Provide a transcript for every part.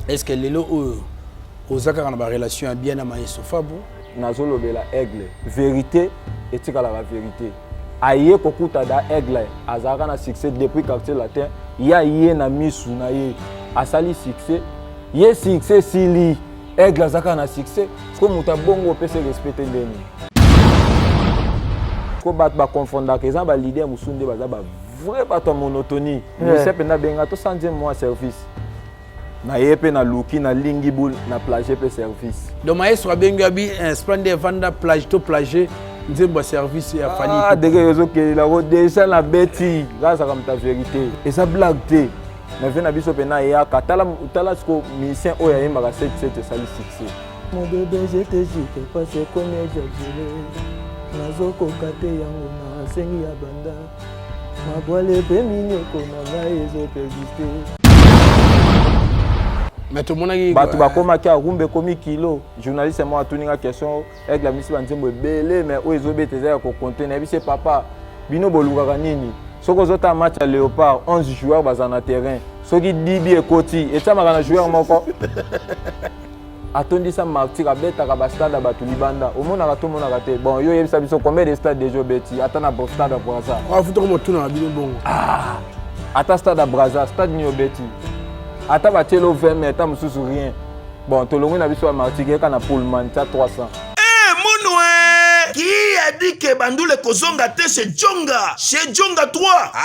Est ce que lelo oyo oza kaka na ba relation ya bien na maestro Fabro? Nazolobela Aigle, verite etikalaka verite. Aye kokuta da Aigle azalaka na succès depuis quartier latin, ye aye na misu na ye asali succès, ye succès esili, Aigle azalaka na succès, sikoyo moto ya bongo opesi respect te ndenge nini? Sikoyo bato ba confondaka, eza ba leader mosusu nde baza ba vrai bato ya monotonie. Musicien mpenza abenga tosala nzembo mwa service. Na ye mpe naluki nalingi boule na plage mpe service. Donc maestro abengi abi eh, Splendid evanda plage to plage nzembo ya service ya Fally. Ah deke ezokelela ko deja na beti nga azalaka moto ya verite eza blague te na vie na biso mpena eyaka tala tala siko musicien oyo ayembaka 7 7 esali succès. Mon bébé je te jure pas c'est comme exagéré nazokoka te yango nasengi ya banda Mabwale pe minyoko na ngai ezo persiste. Mais tomonaki bato bakomaki arumba ekomi kilo. Journaliste moko atuni nga question, Aigle amisi banzembo ebele mais oyo ezobeta eza ya kokonte. Nayebisi ye papa, bino bolukaka nini? Soki ozotala match ya Leopard, 11 joueurs bazala na terrain, soki dibi ekoti etiamaka na joueur moko atondisa martyr abetaka ba stade ya bato libanda omonaka to omonaka te bon yo oyebisa biso combien de stade deja obeti ata na stade ya Brazza afutaka motuna na bino bongo ah, ata stade ya Brazza stade nini obeti ata batielo 20 mais ata mosusu rien bon tolongwi na biso ya martyr keka na pullman tia 300 Eh, munwe Qui a dit que bandule kozonga te chez Djonga? Chez Djonga 3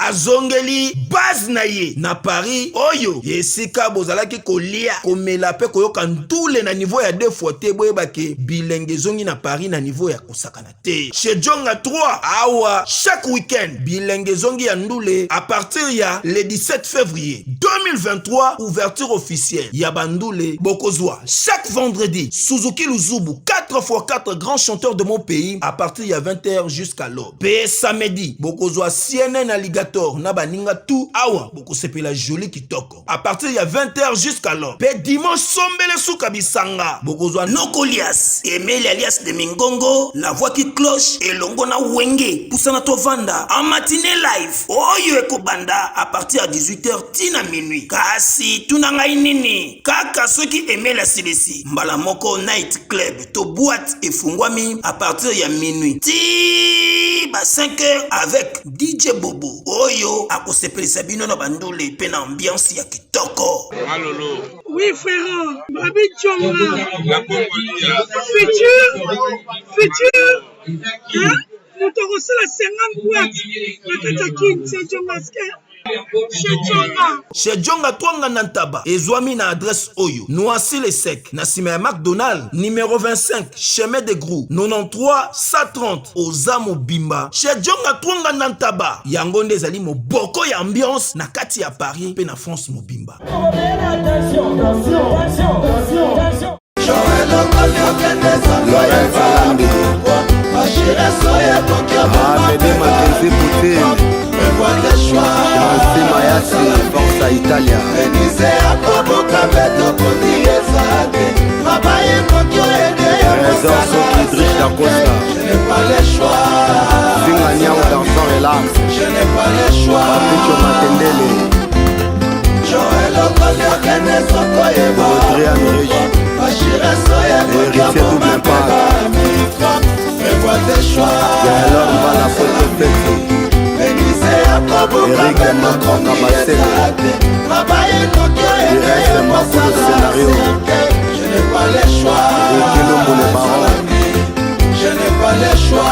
azongeli base na ye na Paris oyo esika bozalaki kolia, komela pe koyoka ndule na niveau ya deux fois te. Boyeba ke bilenge ezongi na Paris na niveau ya kosakana te. Chez Djonga 3 awa chaque week-end bilenge ezongi ya ndule à partir ya le 17 février 2023, ouverture officielle ya bandule bokozwa chaque vendredi Suzuki Luzubu 4x4 grand chanteur de mon pays à partir ya 20h jusqu'à l'aube. Pe samedi bokozwa CNN Alligator na baninga tout awa bokosepela joli kitoko à partir ya 20h jusqu'à l'aube. Pe dimanche sombele suka bisanga bokozwa Nokolias Emeli alias de Mingongo la voix qui cloche elongo na Wenge pusana tovanda en matinée live oyo ekobanda à partir ya 18h ti na minuit. Kasi tuna ngai nini Kaka soki Emeli asilisi, mbala moko night club to boite efungwami à partir ya minuit tii ba 5 heures avec DJ Bobo oyo akosepelisa bino na ba ndule pe na ambiance ya kitoko. Malolo. Oui frerot, Babi Djonga. Futur, futur, hein? Moto akosala 50 boîte na kati ya kin, c'est Djonga. Chez Djonga Twanga na Ntaba ezwami na adresse oyo, Noisy-le-Sec, na sima ya McDonald, numero 25, chemin de Grou, 93 130, oza mobimba. Chez Djonga Twanga na Ntaba, yango nde ezali moboko ya ambiance na kati ya Paris mpe na France mobimba. Amede Makenzi Poutine Chancy Mayasi Forza Italia Trésor Soki Idriss Da Costa Finga Niao Garçon Relax Patricio Matendele Audrey Mireji Héritier Double Impact Gaëlor Mbala Photo Feti Eric Makonga Basele Irese Makolo Scénario Ricky Lumbu le Baron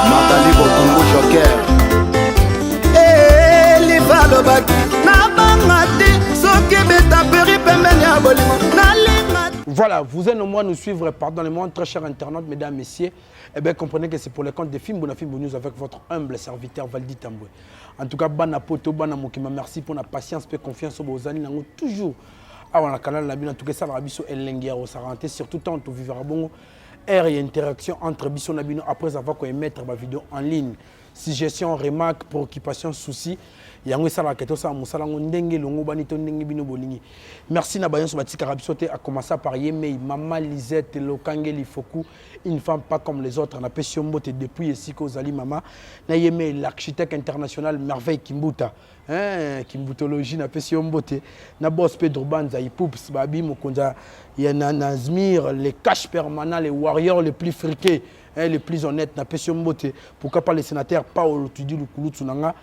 Magali Bokungu Joker Elifa alobaki nabanga te soki betaperi pembeni ya bolingo nalinga. Voilà, vous êtes nombreux à nous suivre, pardonnez-moi, très chers internautes, mesdames, messieurs. Eh bien, comprenez que c'est pour le compte de Fimbu na Fimbu News avec votre humble serviteur Valdi Tambwe. En tout cas, bana poto, bana mokima, merci pour la patience et confiance au bozani nango toujours. Awa na canal na bino, en tout cas, ça va biso elengi ya kosakana te, surtout tant to vivra bongo air et interaction entre biso na bino après avoir ko émettre ba vidéo en ligne. Suggestion, remarque, préoccupation, souci, yango esalaka tosala mosala yango ndenge elongobani to ndenge bino bolingi. Merci na bayonso batikaka biso te, à commencer par ye mei mama Lisette Lokange Lifoku, une femme pas comme les autres. Napesi yo mbote depuis esika ozali mama. Na ye mei l'architecte international Merveille Kimbuta, hein, Kimbutologie, napesi yo mbote. Na boss Pedro Banza Ipups babi mokonzi ya na Nazmir, les cash permanents, les warriors les plus friqués, hein, les plus honnêtes, napesi yo mbote. Pourquoi pas le sénateur Paolo Tudi Lukulutu nanga,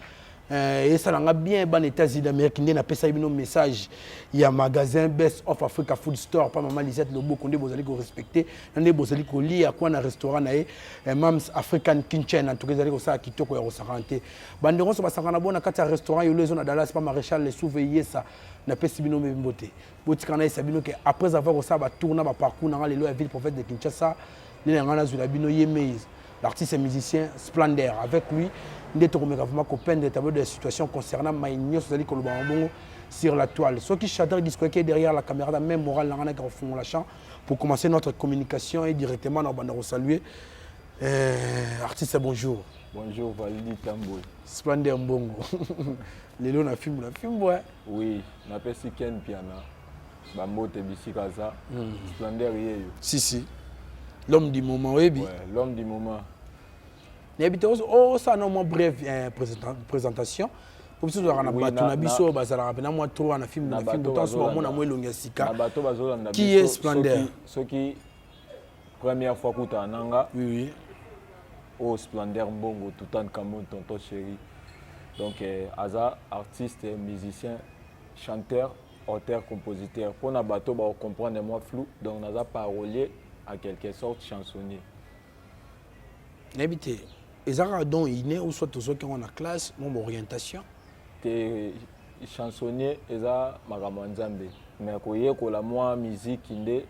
esala nga bien bana États-Unis d'Amérique nde napesaki bino message ya magasin Best of Africa Food Store pa mama Lisette Loboko nde bozali korespecte na nde bozali kolia kwa na restaurant na ye Mams African Kitchen. En tout cas ezali kosala kitoko ya kosakana te. Bandeko nyonso basangana bo na kati ya restaurant Yolo ezo na Dallas pa Maréchal Lesuve Yesa, napesi bino mbote. Botika na yesa bino ke après avoir kosala batour na baparcours na nga lelo ya ville prophète de Kinshasa, nde na ngai nazwela bino ye Maze, l'artiste et musicien Splendeur. Avec lui nde tokomeka vraiment kopeindre tableau de la situation concernant mai nyonso ezali koloba bongo sur la toile. Soki Shadrack Disco qui est derrière la caméra na même moral na ngai naki kofungola champ pour commencer notre communication et directement na banda kosaluer artiste. Bonjour. Bonjour Valdi Tambwe. Splendeur Mbongo lelo na fimbu na fimbu, eh. Oui, napesi Ken Piana bambote bisika aza. Splendeur yeyo. Si si, l'homme du moment oyebi. Ouais, l'homme du moment. Nayebi te, osala na mwa brève présentation po biso tozalaka na bato na biso oyo bazalaka mpena mwa trop na film na film, ntanso bamona mwa elongi ya sika. Na bato bazolanda. Qui est Splendeur? Soki première fois kutana nanga, oui. Oyo Splendeur Mbongo Toutankhamon, tonton chéri. Donc aza artiste, musicien, chanteur, auteur, compositeur. Mpona bato bakocomprendre moi flou, donc naza parolier, en quelque sorte chansonnier. Nayebi te, eza kaka don inné ou soit tozwaki yango na classe, mwa baorientation? Te, chansonnier eza makambo ya Nzambe, mais koyekola mwa miziki nde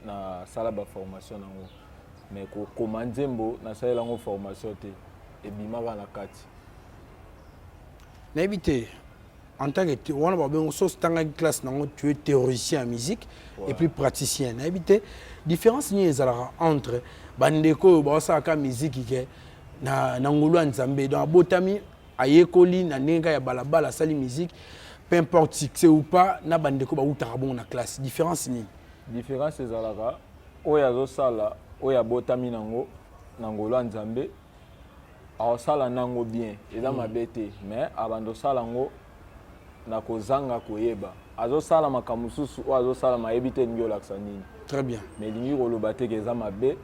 nasala baformation nango, mais kokoma nzembo nasalela yango formation te, ebimaka na kati. Nayebi te, en tant que wana babengo so otangaki classe nango, tu es théoricien en musique, ouais, et puis praticien. Nayebi te différence nini ezalaka entre bandeko oyo baosalaka musique ke na ngolu ya Nzambe, donc abotami ayekoli na ndenge kaka ya balabala asali musique, peu importe succès ou pas, na bandeko bautaka bongo na classe. Différence nini? Différence ezalaka oyo azosala, oyo abotami nango na ngolu ya Nzambe, aosala nango bien, eza mabe te, mais abanda osala yango na kozanga koyeba. Azosala makambo mosusu oyo azosala, ayebi te elingi olakisa nini. Très bien. Mais elingi koloba te ke eza mabe.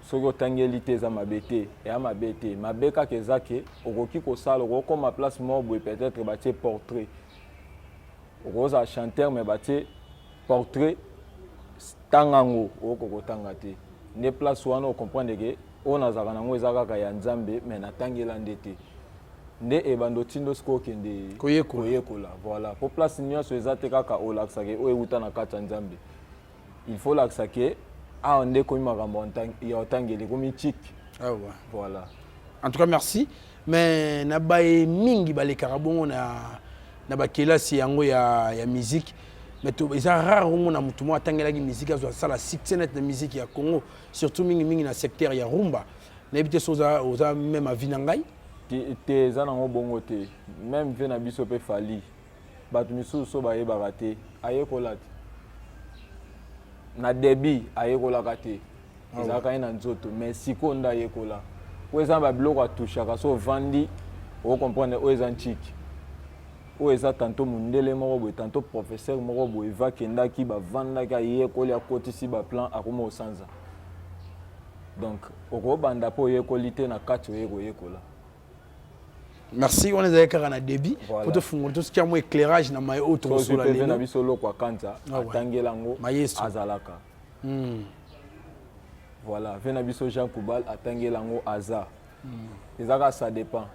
Soki otangeli te, eza mabe te, eya mabe te. Mabe kaka eza ke okoki kosala, okokoma place moko boye, peut-être batie portrait, okozala chanteur mais batie portrait, tanga yango, okoki kotanga te. Nde place wana ocomprendre ke oyo nazalaka nango eza kaka ya Nzambe, mais natangela nde te. Nde ebanda otindo sikoyo okende koyekola. Koyekola, voilà. Po place nyonso eza te kaka olakisaka oyo euta na kati ya Nzambe. Il faut olakisa ke awa nde ekomi makambo ya otangeli, ekomi chik. Ah ouais. Voilà. En tout cas merci, mais na baye mingi balekaka bongo na bakelasi yango ya musique, mais eza rare omona motu moko atangelaki musique azwa asala succès net na musique ya Congo, surtout mingimingi na secteur ya rumba. Nayebi te so oza même avis na ngai. Te te, eza nango bongo te. Même ve na biso mpe Fally, bato misusu so bayebaka te, ayekola te. Na début ayekolaka te, ezalaka ye na nzoto, mais sikoyo nde ayekola, po eza na babiloko atushaka. So ovandi, ocomprendre oyo eza ntiki, oyo eza tanto mondele moko boye, tanto professeur moko boye vakendaki, bavandaki, ayekoli, akotisi baplan, akoma osanza. Donc okobanda mpo oyekoli te, na kati oye koyekola. Merci. Wana ezalaki kaka na début po tofungola, tosikia mwa éclairage na maye oyo tokosola. Lelo na biso loko akanza atangela yango. Mayeso. Azalaka. Voilà, ve na biso Jean Kubal atangela yango, aza. Eza kaka ça dépend.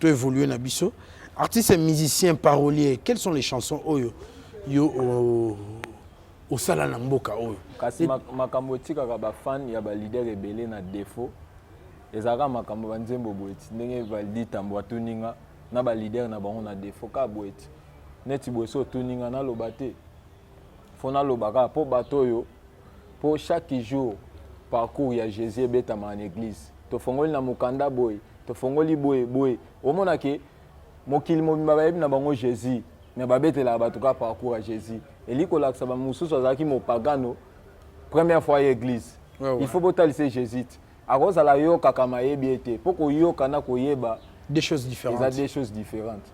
To évoluer na biso. Artiste, musicien, parolier, quelles sont les chansons oyo yo osala na mboka oyo? Kasi makambo etikaka bafan ya baleader ebele na défaut ezalaka makambo banzembo boye ti ndenge Valdi Tambo atuninga na baleader na bango na défaut kaka boye ti neti boye. So otuninga, naloba te, fo naloba kaka mpo bato oyo, mpo chaque jour parcours ya Jésus ebetamaka na église. Tofongoli na mokanda boye, tofongoli boye boye. Omona ke mokili mobimba bayebi na bango Jesus, mais babetelaka bato kaka parcours ya Jesus. Elingi kolakisa ba mosusu azalaki mopagano première fois ye église. Ouais, ouais. Il faut botalisa Jésus. Akozala yokaka mayebi ye te mpo koyoka na koyeba Deux choses différentes. Eza deux choses différentes.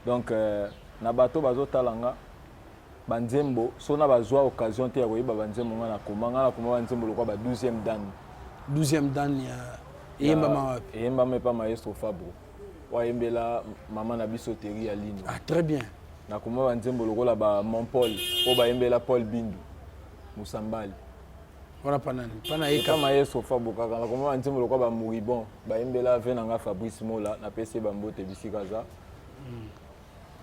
Donc euh, na bato bazotala nga banzembo so na bazwa occasion te ya koyeba banzembo nga nakoma nga nakoma banzembo lokwa ba 12e dan. 12e dan ya eyembama wapi? Eyembama epa maestro Fabro. Oyo ayembela mama na biso Terry ya Lino. Ah très bien. Nakoma banzembo lokola ba Mon Paul oyo bayembela Paul Bindu Musambali. Wana pa nani? Pa na ye kaka. Maestro Fabro kaka nakoma banzembo lokola ba Moribond bayembela ve na nga Fabrice Mola napesi ye bambote bisika aza.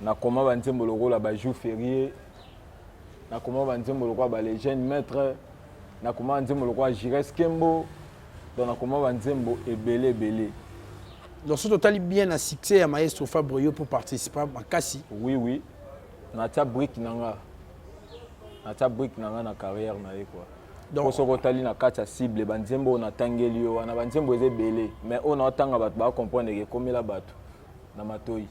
Nakoma banzembo lokola ba jour férié, nakoma banzembo lokola ba les jeunes maîtres, nakoma banzembo lokola Jires Kembo, donc nakoma banzembo ebele ebele. Donc soki totali bien na succès ya maestro Fabre yo pour participer makasi. Oui oui, natia brique na nga. Natia brique na nga na carrière na ye quoi. Donc soki otali na kati ya cible banzembo oyo natangeli yo wana banzembo eza ebele mais oyo naotanga bato ba comprendre ke ekomela bato na matoyi.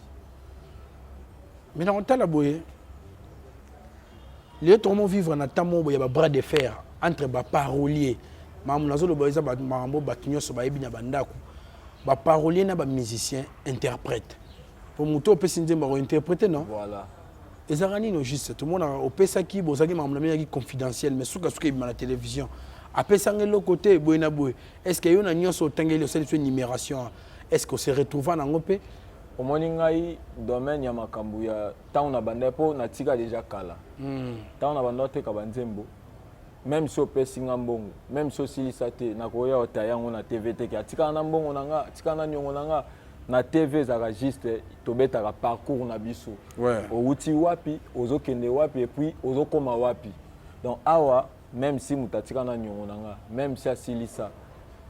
Mais na kotala boye lelo tokomo vivre na temps moko boye ya ba bras de fer entre ba parolier makambo nazoloba eza makambo bato nyonso bayebi na bandako ba parolier na ba musicien interprète po moto opesi nzembo akointerprete non voilà. Ezalaka nini au juste tomonaka opesaki bozalaki makambo na bino ezalaki confidentiel mais sukasuka ebima na télévision apesanga eloko te boye na boye est ce que yo na nyonso otangeli osali biso énumération est ce que ose retrouva nango mpe? Omoni ngai domaine ya makambo ya ntango na banda mpo natika deja kala ntango na banda oteka banzembo meme si opesi nga mbongo meme si osilisa te nakoya otaya yango na tv te ke atikala na mbongo na nga atikala na niongo na nga na tv ezalaka juste tobetaka parcours na biso ouais. Owuti wapi ozokende wapi et puis ozokoma wapi donc awa meme si moto atika na niongo na nga meme si asilisa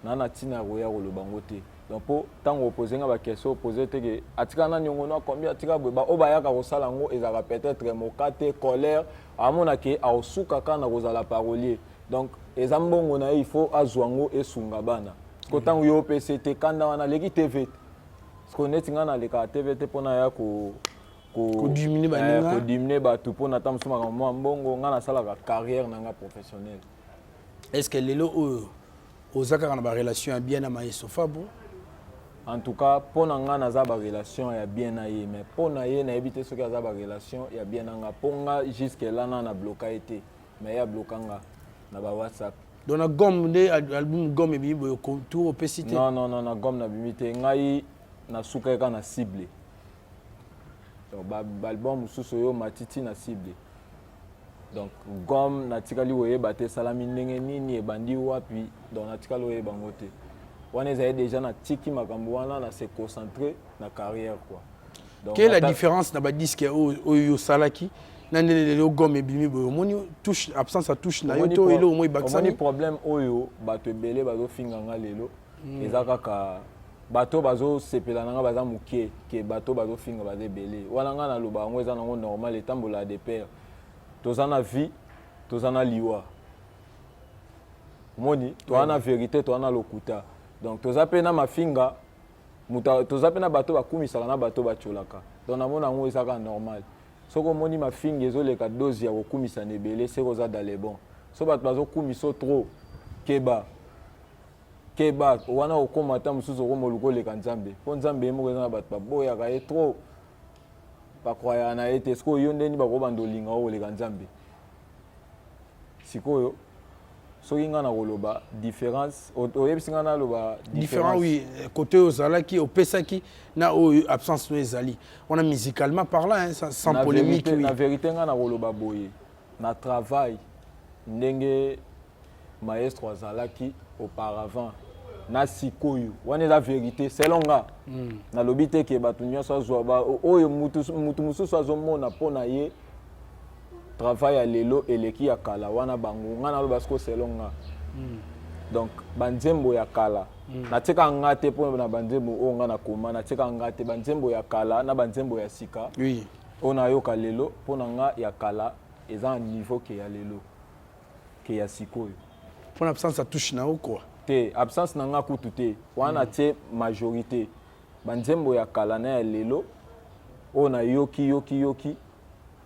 na na ntina ya koya koloba yango te donc mpo ntango opose nga baquestion opose te ke atika na niongo na combien atika boye baoyo bayaka kosala yango ezalaka peut-être mokate colère amona ke akosuka kaka na kozala parolier donc eza mbongo na ye il faut azwa yango esunga bana ko ntango yo opesi te kanda wana aleki tv te parce que neti ngai nalekaka tv te mpona ya ko Kodimine baninga. Kodimine bato mpona ata mosusu makambo mwa mbongo ngai nasalaka carrière na ngai professionnelle. Est ce que lelo oyo oza kaka na barelation ya bien na maestro Fabro? En tout cas mpo na ngai naza barelation ya bien na ye mais mpo na ye nayebi te soki aza barelation ya bien na nga mpo nga jusque là na na bloka ye te mais ye abloka nga na ba WhatsApp. Donc na gomme nde album gomme ebimi boye tour opesi te? Non non non na gomme nabimi te ngai nasukaki kaka na cible. Donc ba album mosusu oyo matiti na cible. Donc gomme natikali koyeba te esalami ndenge nini ebandi wapi donc natikali koyeba yango te. Wana ezali déjà natiki makambo wana na se concentrer na carrière quoi. Donc, quelle est la différence na ba disque oyo osalaki na ndenge lelo gomme ebimi boye omoni touche absence ya touche na yo to eloko moko ebakisami? Omoni problème oyo bato ebele bazofinga nga lelo eza kaka bato bazosepela na nga baza moke ke bato bazofinga baza ebele wana nga naloba yango eza nango normal etambola de pair toza na vie toza na liwa omoni toza na vérité toza na lokuta donc toza mpe na mafinga moto toza mpe na bato bakumisaka na bato batiolaka donc namona yango eza kaka normal soki omoni mafinga ezoleka dose ya kokumisa na ebele seke oza dans le bon so bato bazokumisa trop keba keba wana okoma ata mosusu okoma oluka oleka nzambe mpo nzambe ye moko eza na bato baboyaka ye trop bakroyaka na ye te sikoyo yo ndeni bakobanda olinga okoleka nzambe sikoyo soki ngai nakoloba différence oyebisi ngai naloba différent oui côté oyo ozalaki opesaki na oyo absence no ezali wana musicalement parlant hein, sans na polémique vérité, oui. Na vérité ngai nakoloba boye na travail ndenge maestro azalaki auparavant na sikoyo wana eza vérité selon nga nalobi te ke bato nyonso azwa oyo mutu mosusu azomona mpo na ye travail ya lelo eleki ya kala wana bango nga naloba siko selon nga donc banzembo ya kala natika nga te mpo na banzembo oyo nga nakoma natika nga te banzembo ya kala na banzembo ya sika oui. oyo nayoka lelo mpo na nga ya kala eza na niveau ke ya lelo ke ya sikoyo mpo na absence ya touche na yo quoi. Te, absence na nga kutu te. Wana tie majorité. Ba nzembo ya kala na ya lelo oyo nayoki yoki yoki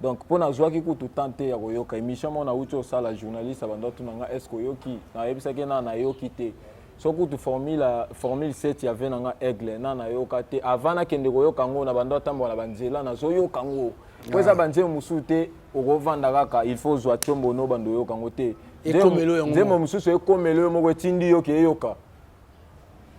donc mpo nazwaki kutu temps te ya koyoka émission moko nauti osala journaliste abanda otuna nga est ce que oyoki nayebisaki na nayoki te so kutu formule, formule 7 ya ve na nga aigle na nayoka te avant nakende koyoka yango na banda otambola na banzela nazoyoka yango mpo eza banzembo mosusu te okovanda kaka il faut ozwa tiombo no banda oyoka yango te nzembo mosusu ekomelo yo moko etindi yo ke eyoka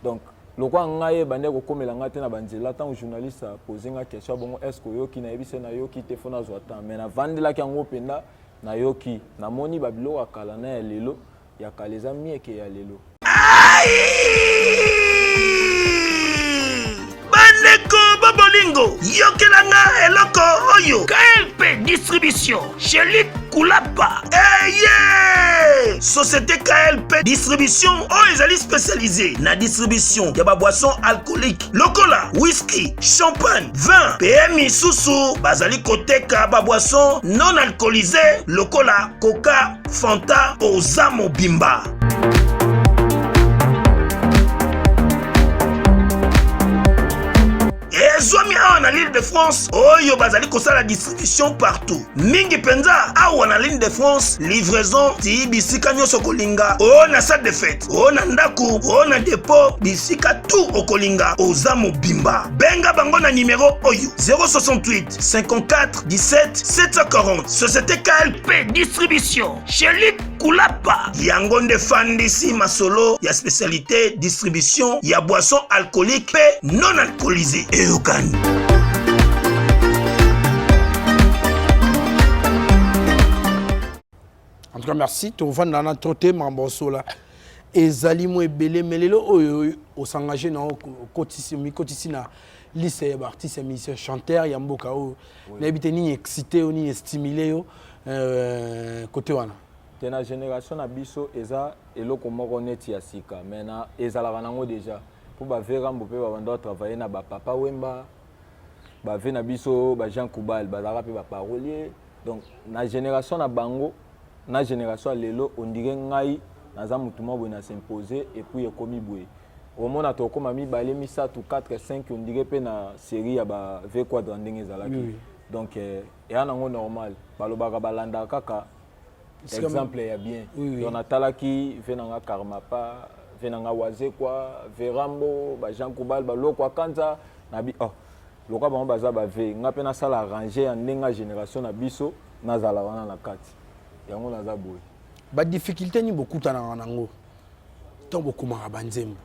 Donc lokola ngai ebandaki kokomela ngai te na banzela ntango journaliste apose ngai question bongo est ce que oyoki nayebisi ye nayoki te fo nazwa temps mais navandelaki yango mpenza nayoki namoni babiloko ya kala na ya lelo ya kala eza mieke ya lelo Bandeko bobolingo, yokela nga eloko oyo. KLP Distribution, chez Luc Kulapa. Eye! Société KLP Distribution oyo ezali spécialisée na distribution ya ba boissons alcooliques lokola whisky, champagne, vin mpe misusu bazali koteka ba boissons non alcoolisées lokola coca, Fanta oza mobimba. Ezwami awa na l'Île de France oyo bazali kosala distribution partout mingi mpenza awa na l'Île de France livraison ti bisika nyonso okolinga o na salle de fête o na ndako o na depot bisika tout okolinga oza mobimba benga bango na nimero oyo 068 54 17 740 société KLP distribution chez Luc Kulapa yango nde fandisi masolo ya spécialité distribution ya boisson alcoolique pe non alcoolisée eyokani. En tout cas, merci. Tovanda na trop te makambo osola ezali mo ebele mais lelo oyo osengage na okotisi mikotisi na liste ya baartiste ya musicien chanteur ya mboka oyo nayebi te nini excité yo nini estimule yo euh, côté wana te na génération na biso eza eloko moko neti ya sika mais na ezalaka nango déjà mpo baverambo mpe babanda kotravaille na bapapa wemba bave na biso ba jean kubal bazalaka mpe baparolier Donc na generation na bango na generation ya lelo on dirait ngai naza mutu moko boye na s'imposer et puis ekomi boye omona tokoma mibale misato 4 5 on dirait mpe na série ya ba V quadra ndenge ezalaki oui. Donc eh, eya nango normal balobaka balandaka kaka exemple ya bien oui, oui. Donc natalaki ve nanga karmapa ve nanga wazekwa verambo ba Jean Kubal balokwa kanza nabi oh Lokola bango baza ba ve nga pe nasala arrange ya ndenge ya generation na biso nazala wana na kati yango naza boye. Ba difficultes nini bokutanaka nango tango bokomaka ba nzembo?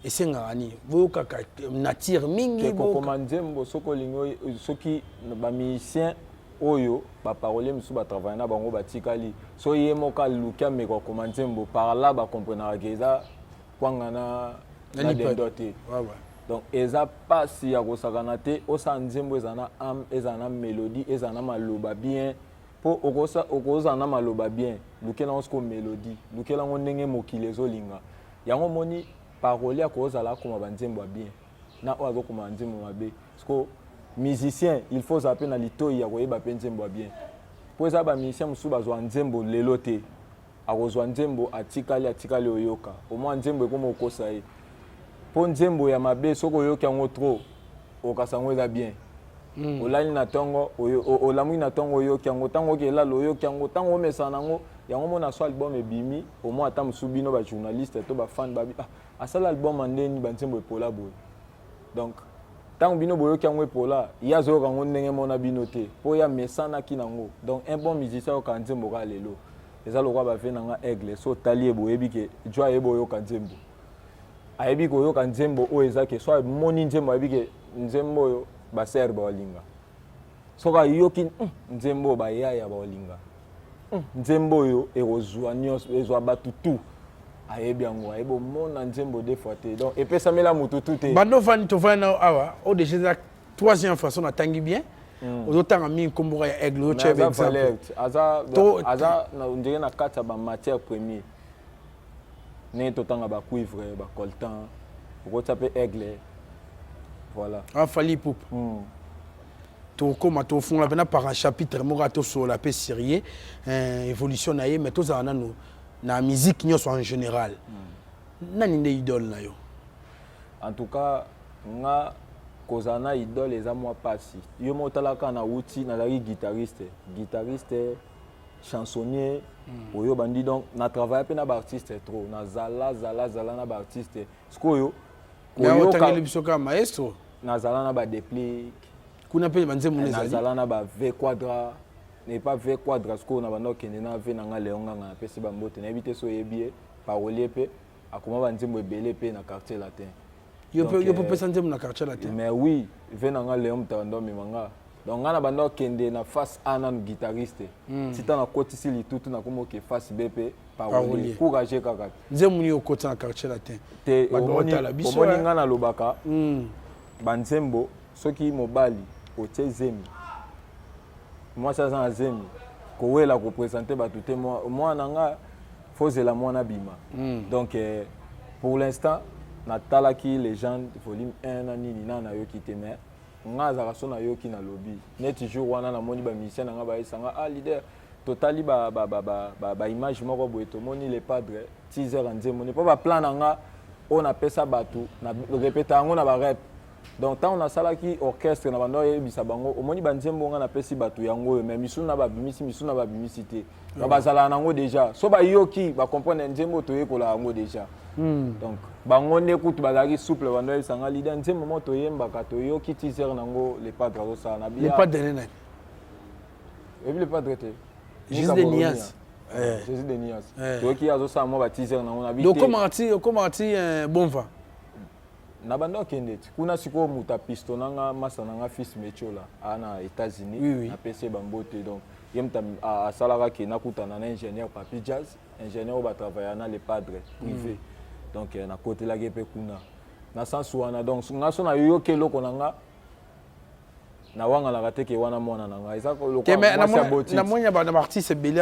Esengaka nini? Boyokaka nature mingi? Te kokoma nzembo soki olingi soki ba musiciens oyo ba paroliers misusu ba travailler na bango batikali soki ye moko aluki ameka kokoma nzembo par là ba comprenaka ke eza kwanga na na dendo te donc eza pasi ya kosakana te osala nzembo ezala na ame ezala na melodie ezala na maloba bien mpo okozala na maloba bien lukela yango sikoyo melodie lukela yango ndenge mokili ezolinga yango omoni parolier akozala akoma banzembo ya bien na oyo azokoma banzembo mabe sikoyo musicien il faut ozala mpe na litoi ya koyeba mpe nzembo ya bien mpo eza bamusicien mosusu bazwa nzembo lelo te Akozua nzembo atikali atikali oyoka au moins nzembo ekoma okosa ye po nzembo ya mabe soki oyoki yango trop okasa yango eza bien mm. Olali na tongo olamuki na tongo oyoki yango ntango oke elala oyoki yango ntango omesana na yango yango mona so album ebimi au moins ata mosusu bino ba journaliste to ba fan babi ah, asala album ya ndeni banzembo epola boye donc ntango bino boyoki yango epola ye azoyoka yango ndenge mona bino te mpo ye amesanaki nango donc un bon musicien ayoka nzembo kaka lelo Eza lokola ba vie na nga aigle so otali ye boyebi ke jo ayebi oyoka nzembo ayebi koyoka nzembo oyo eza ke so amoni nzembo ayebi ke nzembo oyo ba sœur baolinga soki ayoki hmm, nzembo oyo bayaya baolinga hmm, nzembo oyo ekozwa nyonso ezwa bato tout ayebi yango ayebi omona nzembo deux fois te donc epesamela motu tout te bando ofandi tovandi nao awa oyo deja eza troisième façon natangi bien mm. ozotanga mingi nkombo ya aigle ozotia ba exemple aza aza ndenge na kati ya ba matière premier ndenge totanga ba cuivre ba coltan okotia mpe aigle voilà ah, Fally Ipupa mm. Tokoma tofungola mpena par un chapitre moko atosolola mpe sérieux euh, évolution na ye mais tozala nanu na musique nyonso en général mm. Nani nde idole na yo? En tout cas nga kozala na idole eza mwa pasi. Yo moko tala kaka na wuti nazalaki guitariste, guitariste, chansonnier mm. oyo bandi donc na travailla pe na ba artiste trop na zala zala zala na ba artiste sikoyo koyoka biso kaka maestro nazala na ba déplique kuna mpe banzembo na ezali nazala na ba V quadra n'est pas V quadra sikoyo na banda okende na V na nga Léon Nganga napesi bambote nayebi te so oyebi ye parolier mpe akoma banzembo ebele mpe na quartier latin yo mpe yo mpe opesa nzembo na quartier latin mais oui V na nga Léon moto abanda omema nga donc nga na banda okende na face A nanu guitariste mm. ti ntango nakotisi litutu nakomi oke face B mpe parolier courageux kaka nzembo nini okotisa na quartier latin te omoni nga nalobaka mm. banzembo Soki mobali otie zemi mwasi aza na zemi kowela ko presenter batu te mwana na nga faut zela mwana abima mm. donc eh, pour l'instant natalaki legende volume 1 na nini na nayoki te mais nga azalaka so nayoki nalobi neti jour wana namoni bamusicien na nga bayesa nga ah leader totali ba, ba, ba, ba, ba, ba image moko boye tomoni le padre teaser ya nzembo ni mpo baplan na nga oyo napesa bato na repeta yango na barep Donc tango nasalaki orchestre na banda oyebisa bango omoni ba nzembo nga napesi bato yango oyo mais misusu na babimisi misusu na babimisi te donc bazalaka nango déjà so bayoki ba comprendre nzembo toyekola yango déjà hmm. donc bango nde kutu bazalaki souple banda oyebisa nga leader nzembo moko toyembaka toyoki teaser nango le padre azosala na biya le padre nani oyebi le padre te Jésus de Nias eh. Jésus de Nias eh. toyoki azosala mwa ba teaser nango na bi te okomaka ti okomaka ti eh, bon vent Na banda okende ti kuna sikoyo moto a pistonna nga masta na nga fils Metiola aa na Etats Unis oui, oui. napesi ye ba mbote donc ye moto asalaka ke nakutana na ingénieur Papy Jazz ingénieur oyo ba travailla na le padre privé mm. donc eh, nakotelaki ye mpe kuna na sens wana donc nga so nayoki eloko na nga nawanganaka te ke wana mwana na ngai eza namoni na baartiste ebele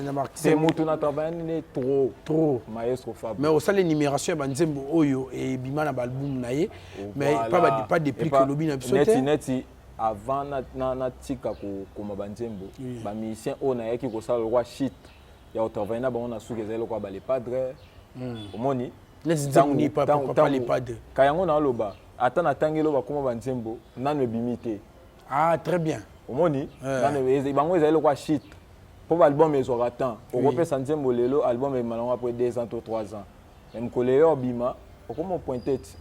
na baartiste motu na travaille nde trop trop maestro fab mais osala énumération ya banzembo oyo ebima na baalbum na ye mais pas, pas déplique olobi na biso te neti avant natika kokoma banzembo bamusicien oyo nayaki kosala lokwa shit ya kotravaille na bango na suki ezali lokwa balepadre hmm. omoni neti nzembo nini papa lepadre ka yango naoloba Ata na tangeli oyo bakoma ba nzembo nanu ebimi te. Ah très bien. Omoni? Eh. Nanu bango ezali lokola shit. Po ba album ezwaka temps. Okopesa nzembo lelo album ebima nango après 2 ans to 3 ans. Mais mokolo eyo obima okoma pointe ti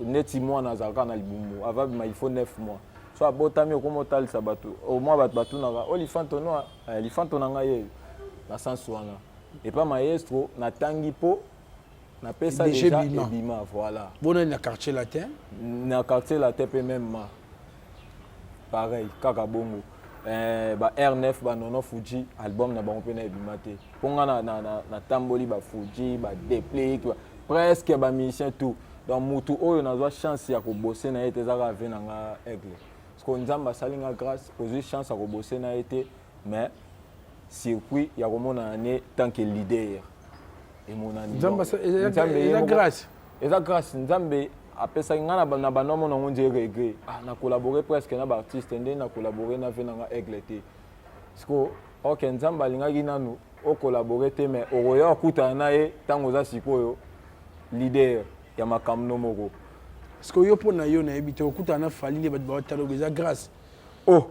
neti mwana azalaka na libumu avant abima il faut 9 mois. So abotami okoma otalisa bato au moins bato batunaka o oh, lifanto no eh, lifanto na ngai yeyo na sens wana epa maestro natangi po napesa deja ebima voilà bona na quartier latin na quartier latin pe même ma pareil kaka bongo eh, ba R9 ba Nono Fuji album na bango pe na ebima te po nga na na na, na tamboli ba Fuji ba Deplick ba, presque ba musiciens tout donc mutu oyo nazwa chance ya kobose na ye te ezaka ave na nga aigle parce que nzambe asali nga grâce ozwi chance ya kobose na ye te mais circuit ya komonana ne tant que leader emonani eza grâce eza grâce nzambe apesaki ngai na banda omona yango nde regret ah, na collabore presque na baartiste nde na collabore na ve na nga aigle te siko ok nzambe alingaki nanu ocollabore te mais okoya okutana na ye ntango oza sikoyo leader ya makambo no moko sikoyo yo mpo na yo nayebi te okutana na fali nde bato baotala eza grâce oh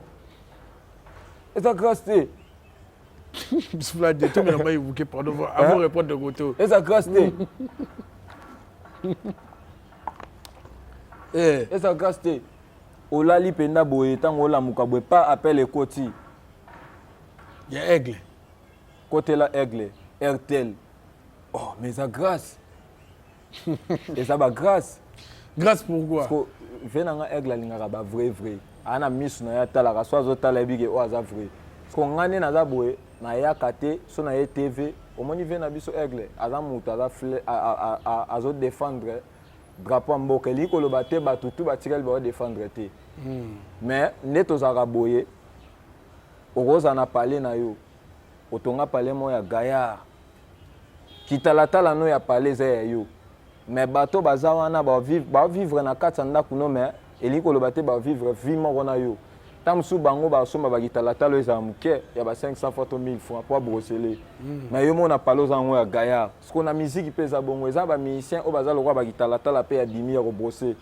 eza grâce te Vlad, tu me l'as évoqué, pardon, avant de répondre de côté. Eza grâce te. Eh. Eza grâce te. Olali penda boye ntango olamuka boye pa appel ekoti. Ya aigle. Kotela aigle, Airtel. Oh, mais eza grâce. eza ba grâce grâce pourquoi parce que ve na nga aigle alingaka ba vrai vrai aa na misu na ye atalaka so azotala yebi ke oyo aza vrai parce que nga nde naza boye nayaka te so na ye tv omoni ve na biso aigle aza moto aza azo défendre drapeau ya mboka elingi koloba te bato tu batikali bao défendre te hmm. mais nde tozalaka boye okozala na palais na yo otonga palais moko ya gaillard Kitalatala no ya palais eza ya yo mais bato baza wana ba vivre, ba vivre na kati ya ndako no mais elingi koloba te ba vivre vie moko na yo. Ntango mosusu bango basomba bakitalatala oyo ezala moke ya ba 500 francs to 1000 francs mpo abrosele. Mais yo mona palo oza yango ya gaillard. Sikoyo na miziki mpe eza bongo, eza ba musiciens oyo baza lokola bakitalatala mpe ya dimi ya kobrose.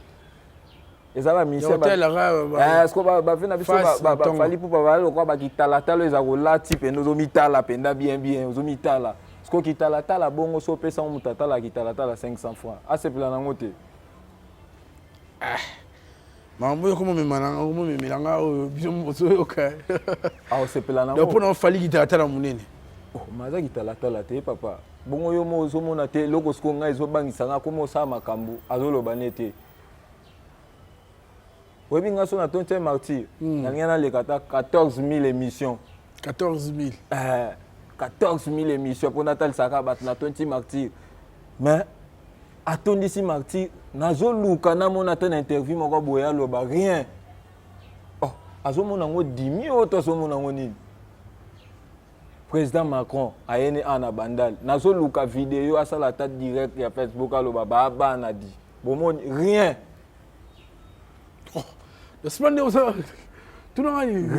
Eza ba musiciens ba eh, sikoyo ba na biso bafali mpo bazali lokola bakitalatala oyo eza kolati mpenza, ozomitala mpenza bien bien, ozomitala. Sikoyo kitalatala bongo so opesa yango moto atala kitalatala 500 francs, asepela nango te. Ah. Makambo oyo okomomemela nga oyo biso bozoyoka. Aosepela nango. Donc mpona ofali kitalatala monene. Oh, mais aza kitalatala te papa. Bongo yo mo ozomona te eloko sikoyo ngai ezobangisa ngai akoma osala makambo azoloba ne te. Oyebi ngai so na tonti martyr hmm. nalingi naleka ata 14 000 émissions. 14 000. Eh, 14 000 émissions mpo natalisaka bato na tonti martyr. Mais atondisi martyr nazoluka namona ata na interview moko boye aloba rien. Oh, azomona yango dimi oyo to azomona yango nini? Président Macron ayeni awa na Bandal nazoluka video asala ata direct ya Facebook aloba ba bana di bomoni rien. Oh,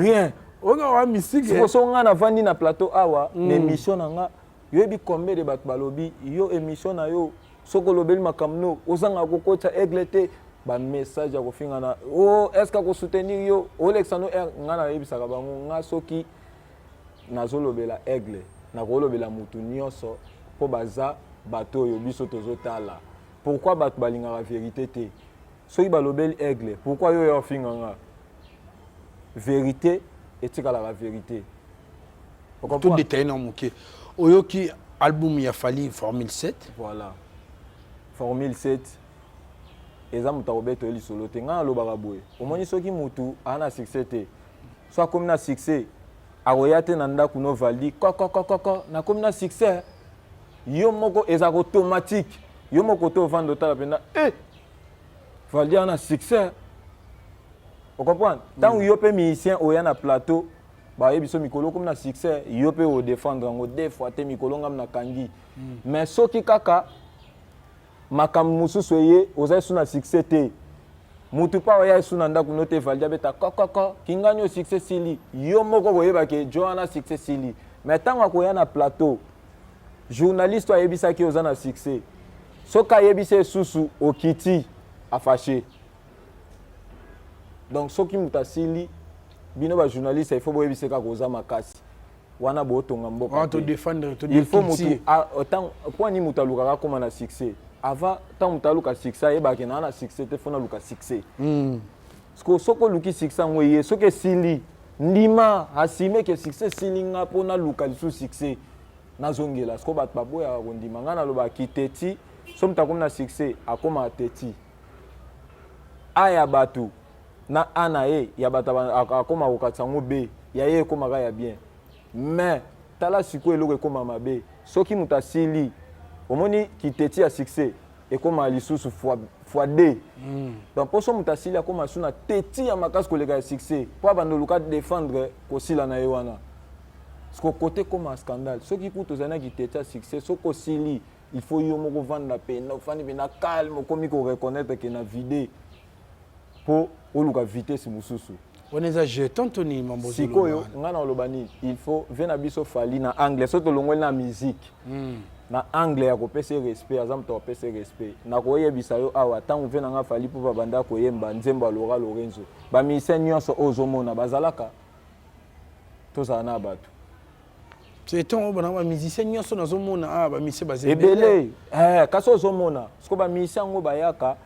rien. Oyo wa mystique. Sikoso nga navandi na plateau awa na émission na nga yoyebi combien de bato balobi yo émission na yo soki olobeli makambo no ozanga kokotisa aigle te ba message ya kofinga na oh, est ce que akosoutenir yo olekisa no air nga nayebisaka bango nga soki nazolobela aigle nakolobela mutu nyonso mpo baza bato oyo biso tozotala. Pourquoi bato balingaka vérité te? Soki balobeli aigle pourquoi yo oya ofinga nga? Vérité etikalaka vérité. To détailler na moke. Oyoki album ya Fally Formule 7? Voilà. Formule 7 eza moto akobeta yo lisolo te. Ngai nalobaka boye, omoni soki motu aa na succès te, so akomi na succès akoya te na ndako no valdi kokokokoko nakomi na succès, yo moko ezalaka automatique, yo moko te ovanda otala mpenza eh, valdi aa na succès. Ocomprendre? Ntango yo mpe musicien oya na plateau bayebi biso mikolo okomi na succès, yo mpe odefendre yango deux fois te mikolo ngam nakangi. Mais soki kaka makambo mosusu eye oza esu na succès te, mutu pa oya esu na ndako no te valdi abeta kokoko kingani oyo succès sili, yo moko koyeba ke jo wana succès sili. Mais ntango akoya na plateau journaliste oyo ayebisaki oza na succès, soki ayebisi esusu okiti afache. Donc soki moto asili bino ba journaliste il faut boyebisa kaka oza makasi wana botonga mboka te. Il faut motu mpo nini moto alukaka akóma na succès avant ntango moto aluka succès ayebaka na na succès te fo naluka succès. Parce que soki oluki succès yango eye soki esili ndima asime ke succès esili nga mpo naluka lisusu succès nazongela. Parce que bato baboyaka kondima. Nga nalobaka kiteti so moto akomi na succès akómaka teti A ya bato na A na ye ya bato akóma kokatisa yango B ya ye ekomaka ya bien. Mais tala sikoyo eloko ekóma mabe soki moto asili omoni kiteti ya succès ekóma lisusu fois deux. Donc mpo so moto asili akóma lisusu na teti ya makasi koleka ya succès mpo abanda oluka défendre kosila na ye wana. Parce que côté ekóma scandale soki kutu ozali na kiteti ya succès soki osili il faut yo moko vanda pena ofandi pena calme okomi ko reconnaître ke na vide po oluka vitesse mosusu. Wana eza jeton to nini mambo sikoyo nga na oloba nini il faut vie na biso Fally na angle so tolongoli na musique na angle ya kopesa respect aza moto akopesa respect nakoyebisa yo awa ntango vie na nga Fally mpo babanda koyemba nzembo ya Laura Lorenzo ba musicien nyonso oyo ozomona bazalaka tozala na bato C'est ntango bana ba musicien nyonso nazomona awa ba musicien baza ebele eh, kasi ozomona siko ba musicien yango bayaka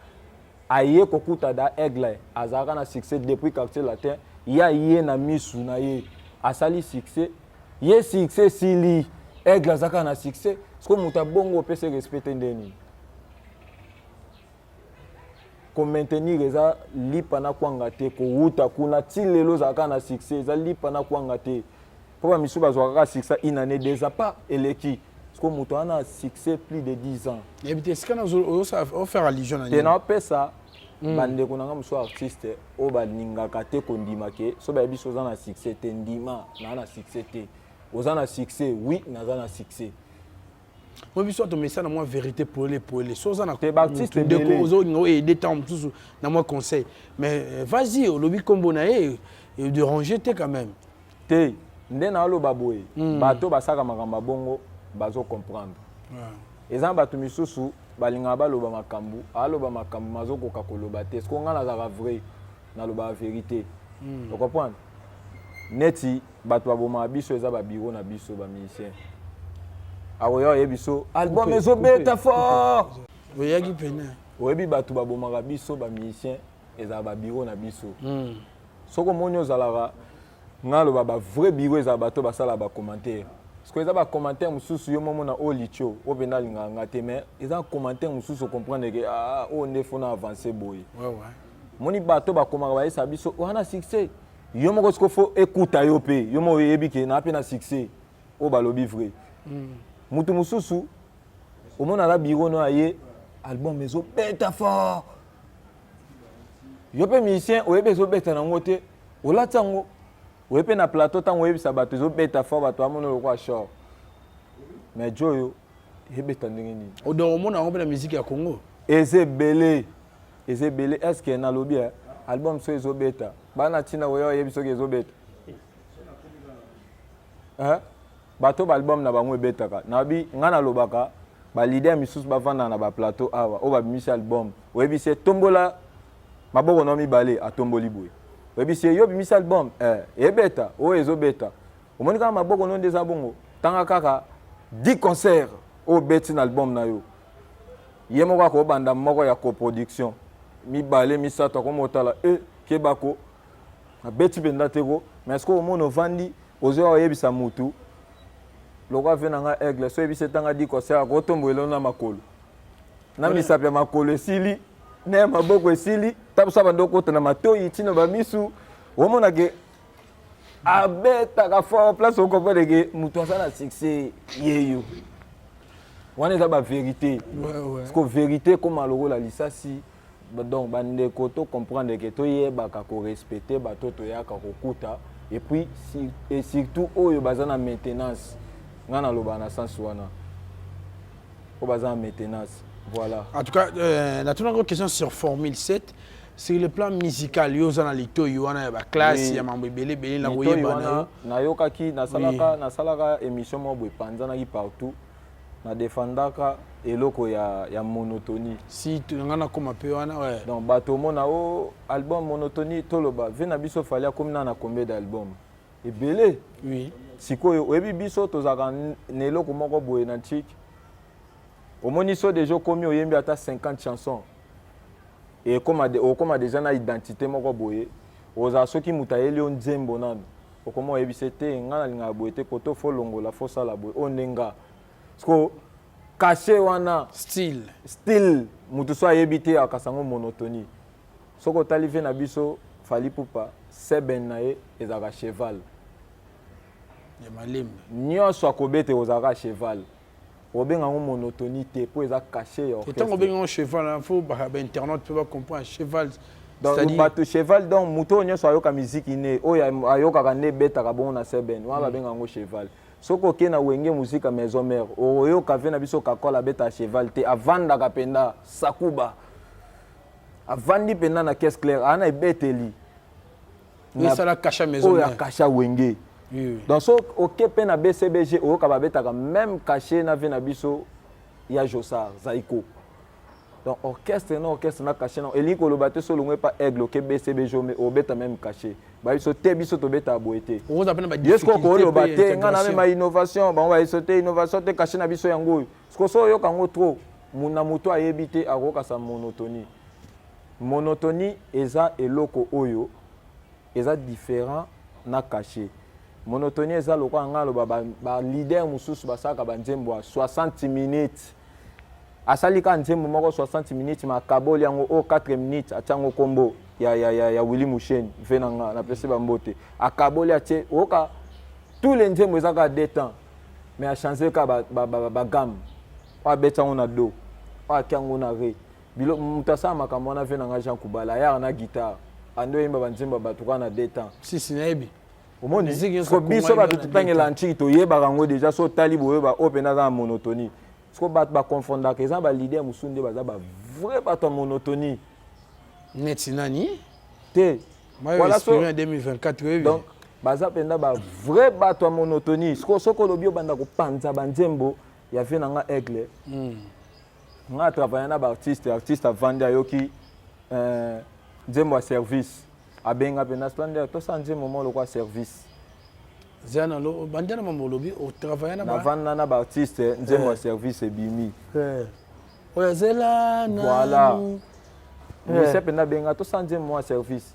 aye kokuta da aigle azalaka na succès depuis quartier latin ye aye na misu na ye asali succès ye succès esili aigle azalaka na succès siko moto abongo opesa respect te nde nini ko maintenir eza lipa na kwanga te kowuta kuna ti lelo ozalaka na succès eza lipa na kwanga te po ba misusu bazwaka kaka succès une année deux ans pas eleki siko moto wana succès plus de 10 ans nayebi te esika ofaire allusion na te naopesa bandeko na nga mosusu artiste oyo balingaka te kondima ke so bayebi so oza na succès te ndima naa na succès te oza na succès oui naza na succès Moi biso tomesana mwa vérité poele poele so oza na Te ba-artiste ndeko ebele. ozolinga oyo aide ntango mosusu na mwa conseil mais vas-y olobi nkombo na ye. Edéranger te quand même. Te, nde naoloba boye, bato basalaka makambo ya bongo bazocomprendre. Eza na bato misusu balingaka baloba makambo, aloba makambo mazokoka koloba te. Siko ngai nazalaka vrai, nalobaka vérité. Ocomprendre? Neti bato babomaka biso, eza babureau na biso bamusicien. Akoya oyebi biso album ezobeta fort. Oyaki pene. Oyebi, bato babomaka biso bamusicien, ezala babureau na biso. Soki omoni ozalaka, ngai aloba, bavrai bureau ezala bato basalaka bacommentaire. Parce que eza bacommentaire mosusu, yo momona oyo litio oyo mpenza alingaka nga te, mais eza commentaire mosusu ocomprendre ke ah, oyo nde faut na avance boye. Moni bato bakomaka, bayesa biso wana succès. Yo moko siko faut ekuta yo mpe yo moko oyebi ke naa mpe na succès oyo balobi vrai. Mutu mosusu omona aza bureau no, aye album ezobeta fort, yo mpe musicien oyebi ezobeta nango te, olati yango, oye mpe na plateau, ntango oyebisa bato ezobeta fort, bato bamona lokola short. Mais jo oyo ebeta ndenge nini? Donc omona yango mpe na musique ya Congo? Eza ebele, eza ebele. Est ce que nalobi album so ezobeta, bana ntina oyo oyebi soki ezobeta, eh? Bato baalbum na bango ebetaka, nayebi. Ngai nalobaka, baleader misusu bavandaka na baplateau awa, oyo babimisi album, oyebisi ye tombola maboko na mibale, atomboli boye. Oyebisi ye yo obimisi album, eh, ebeta oyo ezobeta, omoni kaka maboko no nde eza bongo. Tanga kaka 10 concert oyo obeti na album na yo. Ye moko akobanda moko ya coproduction, mibale, misato, akoma otala e kebako abeti mpenza te ko. Mais soki omoni ovandi, ozoya oyebisa mutu lokola ve na nga Aigle, so oyebisi etanga 10 concert, akotombolela na makolo na misapi ya makolo esili, na ya maboko esili, tabusa bando okota na matoi ntina bamisu, omona ke abetaka fort. Place ocomprendre ke moto aza na succès yeyo wana, eza bavérité. Parce que vérité ekóma lokola lisasi. Donc bandeko, to comprendre ke toyebaka korespecte bato toyaka kokuta, et puis et surtout oyo baza na maintenance. Ngai nalobaka na sens wana, oyo baza na maintenance, voilà. En tout cas, natunaka question sur Formule 7, sur le plan musical. Yo oza na litoi wana ya baclasse ya mambo ebele ebele na koyeba na yo. Nayokaki, nasalaka, nasalaka émission moko boye, epanzanaki partout, nadefendaka eloko ya monotonie. Si nga nakóma mpe wana, ouais. Donc bato omona o album monotonie, toloba ve na biso Fally akomi na combien d'album? Ebele. Sikoyo oyebi, biso tozalaka na eloko moko boye na ntiki. Omoni, so déjà okomi oyembi ata 50 chansons, ekoma okoma déjà na identité moko boye. Ozala soki moto ayeli yo nzembo nanu, okoma oyebisa te: nga nalingaka boye te, koto faut longola, faut sala boye, oyo nde nga. Siko cachet wana, style. Style, moto so ayebi te, akasa yango monotonie. Soki otali ve na biso Fally Ipupa, seben na ye ezalaka cheval. Ya malembe. Nyonso akobeta ozalaka cheval. Obenga yango monotonie te, mpo eza cachet ya orchestre. Ntango obenga yango cheval, faut bainternaute mpe bacomprendre cheval. Donc bato cheval, donc moto oyo nyonso ayoka miziki ne oyo ayokaka nde ebetaka bongo na seben wana, babenga yango cheval. Soki okei na Wenge Musica Maison Mère, oyoka ve na biso Kakola abetaka cheval te, avandaka mpenza sakuba, avandi mpenza na caisse claire, aa na ebeteli esala cachet Maison. Oyo ya cachet Wenge. Donc so oke mpe na BCBG, oyoka babetaka même cachet na ve na biso ya Josar Zaiko. Donc orchestre na orchestre na cachet na. Elingi koloba te so olongwe pa Aigle, oke BCBG, obeta même cachet. Babiso te, biso tobetaka boye te. Ye siko koloba te nga na mema innovation, bango bayeso te innovation te, cachet na biso yango oyo. Siko so oyoka yango trop na moto ayebi te, akokasa monotonie. Monotonie eza eloko oyo eza différent na cachet. Monotonie eza lokola ngai aloba, baleader mosusu basalaka banzembo ya 60 minutes, asali kaka nzembo moko 60 minutes, ma akaboli yango oyo 4 minutes, atia yango nkombo ya Willy Musheni, ve na nga napesi bambote. Akaboli, atie, oyoka tous les nzembo eza kaka deux temps, mais achange kaka bagamme, oyo abeti yango na do, oyo atia yango na re. Bilo moto asala makambo wana, ve na nga Jean Kubala, ayaka na guitare, ande oyemba banzembo ya bato kaka na deux temps. Sisi, nayebi. Omoni ko biso bato totangela ntiki, toyebaka yango déjà. So otali boyeba oyo mpenza aza na monotonie. Siko bato baconfondaka, eza baleader mosusu nde baza bavrai bato ya monotonie. Neti nani? Te. Voilà so 2024 oui. Donc baza mpenza ba vrai bato ya monotonie. Sikoyo soki olobi obanda kopanza banzembo ya vie na nga aigle. Nga travailler na ba artiste, artiste avandi ayoki euh, nzembo ya service abenga mpenza Splendeur tosala nzembo moko lokola service. Zana lo banda na mambo olobi o travailler na ba navanda na ba artiste nzembo ya service ebimi. Eh. Oyo zela na Voilà. Musicien mpenza abenga tosala nzembo moko ya service.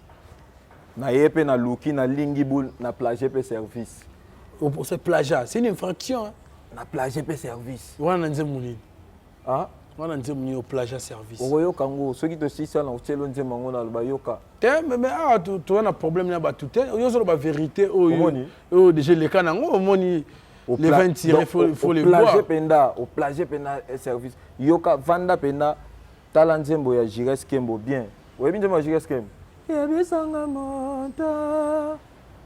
Na ye mpe naluki nalingi boule na plage mpe service. C'est plagiat, c'est une infraction. Hein? Na plage mpe service. Wana na nzembo nini? Ah? Wana nzembo nini plagiat service? Okoyoka yango soki tosisa na otielo nzembo yango naloba yoka. Te mais awa toza na problème na bato te oyo ozoloba vérité oyo oyo déjà eleka nango omoni le vin tiré faut le boire. Oplage mpenza oplage mpenza service yoka vanda mpenza tala nzembo ya Jires Kembo bien oyebi nzembo ya Jires Kembo yebisanga monta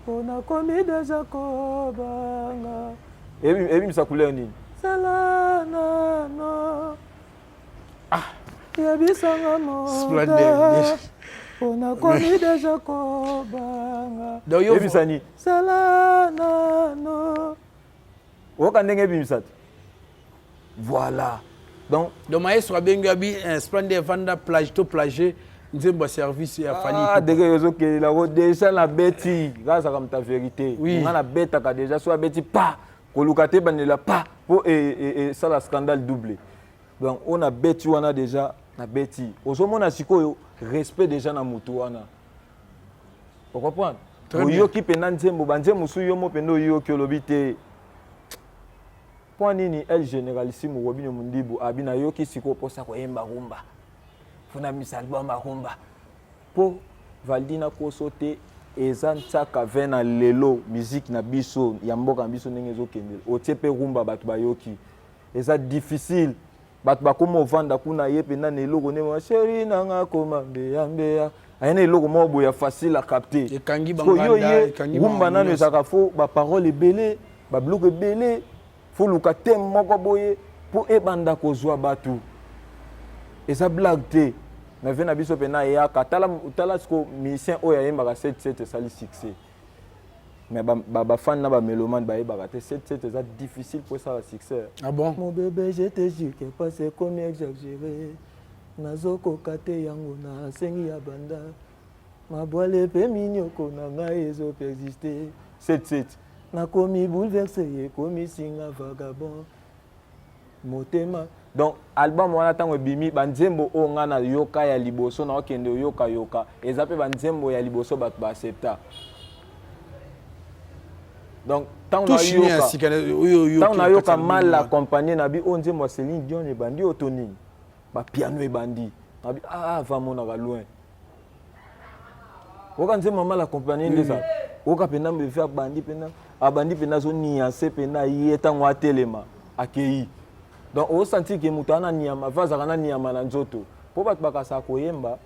mpo nakomi deja kobanga ebimisa couleur nini zela nano ah. yebisanga monta mpo nakomi deja kobanga ebimisa nini zela nano oyoka ndenge ebimisa te voilà donc donc maestro abengi abi eh, splende evanda plage to plage nzembo ya service ya Fally ah ndenge ezokendela yango deja na beti nga azalaka moto ya verité oui. nga nabetaka deja so abeti pa koluka te ebandela pa mpo esala e, e, scandale double donc oyo nabeti wana deja nabeti ozomona sikoyo respect deja na motu wana ocomprendre oyoki mpenza nzembo banzembo mosusu yo mo mpenza oyoki olobi te Mpo nini El Generalissimo Robinho Mundibu abi nayoki sikoyo mposa koyemba rumba faut nabimisa album ya rumba mpo Valdy nakoso te eza nsaka ve na lelo musique na biso ya mboka na biso ndenge ezokendela otie mpe rumba bato bayoki eza difficile bato bakoma ovanda kuna ye mpenza na eloko nde ma sheri nanga koma mbeya mbeya aye na eloko moko boye ya facile à capter ekangi yo ye rumba nano ezalaka fo baparole ebele babiloko ebele fo luka teme moko boye mpo ebanda kozwa bato eza blague te na vie na biso mpena eyaka tala, tala siko musicien oyo ayembaka 77 esali succès mais bafan na bamelomane bayebaka te 77 eza difficile mpo esala succès ah bon mon bébé je te jure que pas c'est comme exagéré nazokoka te yango nasengi ya banda mabwale mpe minyoko na ngai ezopersiste 77 nakomi bouleverse ekomisi nga vagabond motema donc album wana ntango ebimi banzembo oyo ngai nayoka ya liboso naokende oyokayoka eza mpe banzembo ya liboso bato baaccepta donc ntango nayoka nayoka mal accompagné na bi oyo nzembo ya Céline Dion ebandi oyo to nini bapiano ebandi nabi ah va monaka loin oyoka nzembo ya mal accompagné nde ezala oyoka mpenza mefe abandi mpenza abandi mpenza azoniance mpenza ye ntango atelema akei donc osentir ke moto ana nyama ve azalaka na nyama na nzoto mpo bato bakasaka koyemba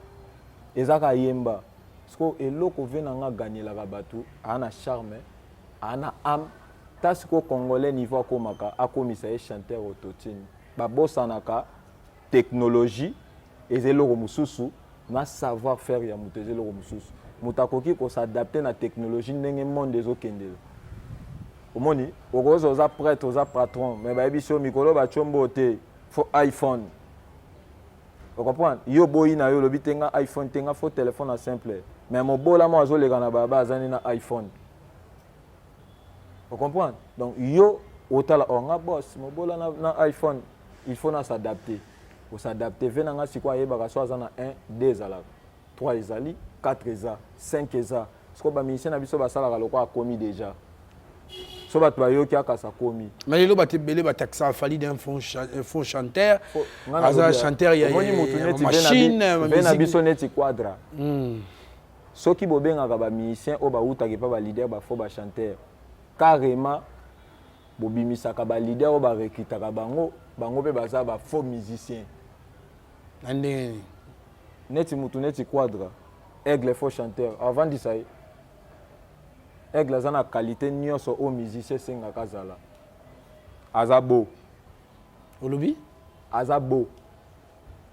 eza kayemba siko eloko ve na nga aganielaka bato aa na charme aa na ame ta siko congolais niveau akomaka akomisa ye chanteur autotune babosanaka technologie eza eloko mosusu na savoir faire ya moto eza eloko mosusu moto akoki kosadapte na technologie ndenge monde ezokendela omoni okozwa oza prêtre oza patron mais bayebisi yo mikolo bacombo te fo iphone ocomprendre yo oboyi na yo olobi te nga iphone te nga fo telefone ya simple mais mobola moko azoleka na balabala aza nde na iphone ocomprendre donc yo otala oh nga boss mobola na, na iphone il faut na s'adapter osadapte ve na nga sikoyo ayebaka so aza na 1 2 ezalaka 3 ezali 4 eza 5 eza sikoyo bamusicien na biso basalaka lokola akomi déjà so bato bayoki akasa akomi mais lelo bato ebele batakisaka Fally d'un faux chanteur aza chanteur ya machine ve na biso neti quadra soki bobengaka bamusicien oyo bawutaka epa baleader bafaux bachanteur carrément bobimisaka baleader oyo barecrutaka bango bango mpe baza bafaux musicien na ndenge nini neti mutu neti quadra aigle faux chanteur avandisa ye aigle aza na qualité nyonso oyo musicien esengaka azala aza beau olobi aza beau.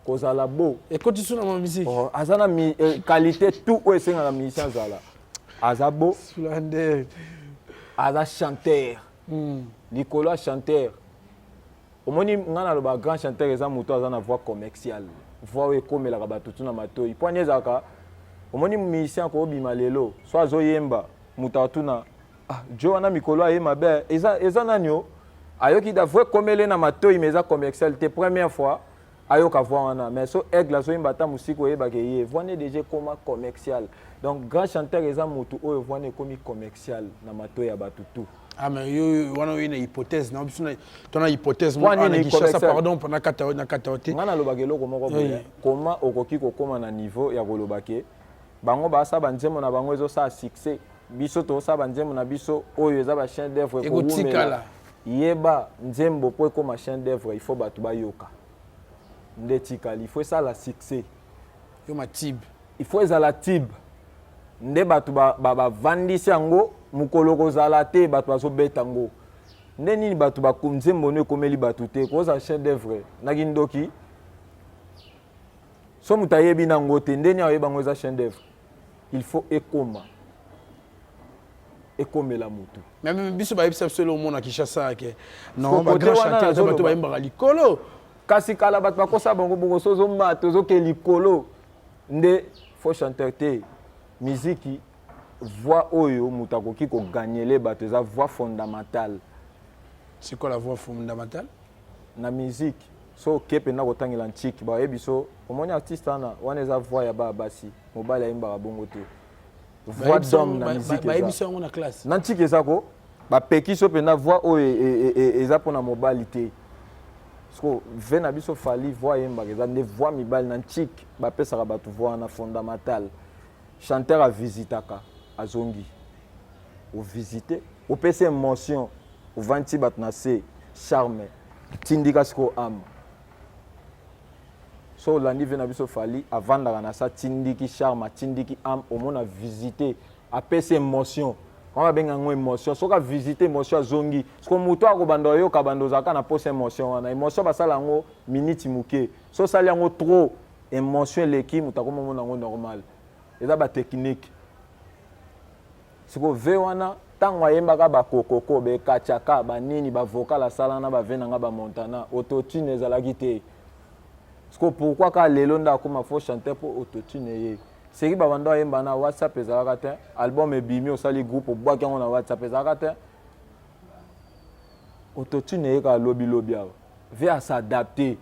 Kozala beau. Ekoti sous na ma musique. Oh, aza na mi, eh, qualité tout oyo esengaka musicien azala. Aza beau. Sulander. Aza chanteur. Likolo ya chanteur. Omoni nga naloba grand chanteur eza moto aza na voix commerciale. Voix oyo ekomelaka bato tu na matoyi. Mpo ani ezalaka omoni musicien akobima lelo so azoyemba moto atuna ah jo wana mikolo aye mabe eza eza nani o ayoki da voix ekomeli na matoyi mais eza commercial te première fois ayoka voix wana mais so aigle azoyemba ata mosika oyebaka eye voix ne déjà ekoma commercial donc grand chanteur eza motu oyo voix ne ekomi commercial na matoyi ya bato tout. Ah mais yo wana oye na hypothèse na biso to na hypothèse moko na Kinshasa pardon pona kata na kata te. Nga nalobaka eloko moko boye comment okoki kokoma na niveau ya koloba ke bango basala banzembo na bango ezosala succès biso tozosala banzembo na biso oyo eza ba chien d'œuvre ekotikala. Yeba nzembo po ekoma chien d'œuvre il faut bato bayoka nde etikali il faut esala succès. Yo matibe. Il faut ezala tibe nde bato bavandisi ba, ba yango mokolo kozala te bato bazobeta yango nde nini bato nzembo no ekomeli bato te kozala chien d'œuvre na kindoki so moto ayebi nango te nde nini akoyeba yango eza chien d'œuvre il faut ekoma ekomela motu. Mais biso bayebisa biso eloko mona Kinshasa ke non ba grand chanteur eza bato bayembaka likolo. Kasi kala bato bakosa bango bongo so ozomata ozoke likolo nde faux chanteur te miziki voix oyo moto akoki kogagnele bato eza voix fondamentale. C'est quoi la voix fondamentale? Na musique so oke mpenza kotangela ntiki bayebi so omoni artiste wana wana eza voix ya bana basi mobali ayembaka bongo te voix d'homme na musique bayebisi yango na classe na ntiki eza ko bapeki so mpenza voix oyo eza mpona mobali te siko ve na biso Fally voix ayembaka eza nde voix mibali na ntiki bapesaka bato voix wana fondamentale chanteur avisitaka azongi ovisite opesi émotion ovandisi bato na se charme tindika sikoyo ame so olandi ve na biso Fally avandaka na sa tindiki charme atindiki ame omona visite apesi émotion wana babenga yango émotion soki avisite émotion azongi siko moto akobanda oyoka banda ozalaka na posa émotion wana émotion basala yango miniti moke so osali yango trop émotion eleki moto akomomona yango normal eza batechnique siko ve wana ntango ayembaka bakokoko bekachaka banini bavocal asala na bave na nga bamontana autotune ezalaki te siko pourquoi kaka lelo nde akoma faux chanteur mpo autotune eye seki babanda ayemba na whatsapp ezalaka te album ebimi osali groupe obwaki yango na whatsapp ezalaka te autotune eye kaka lobilobi awa ve as'adapte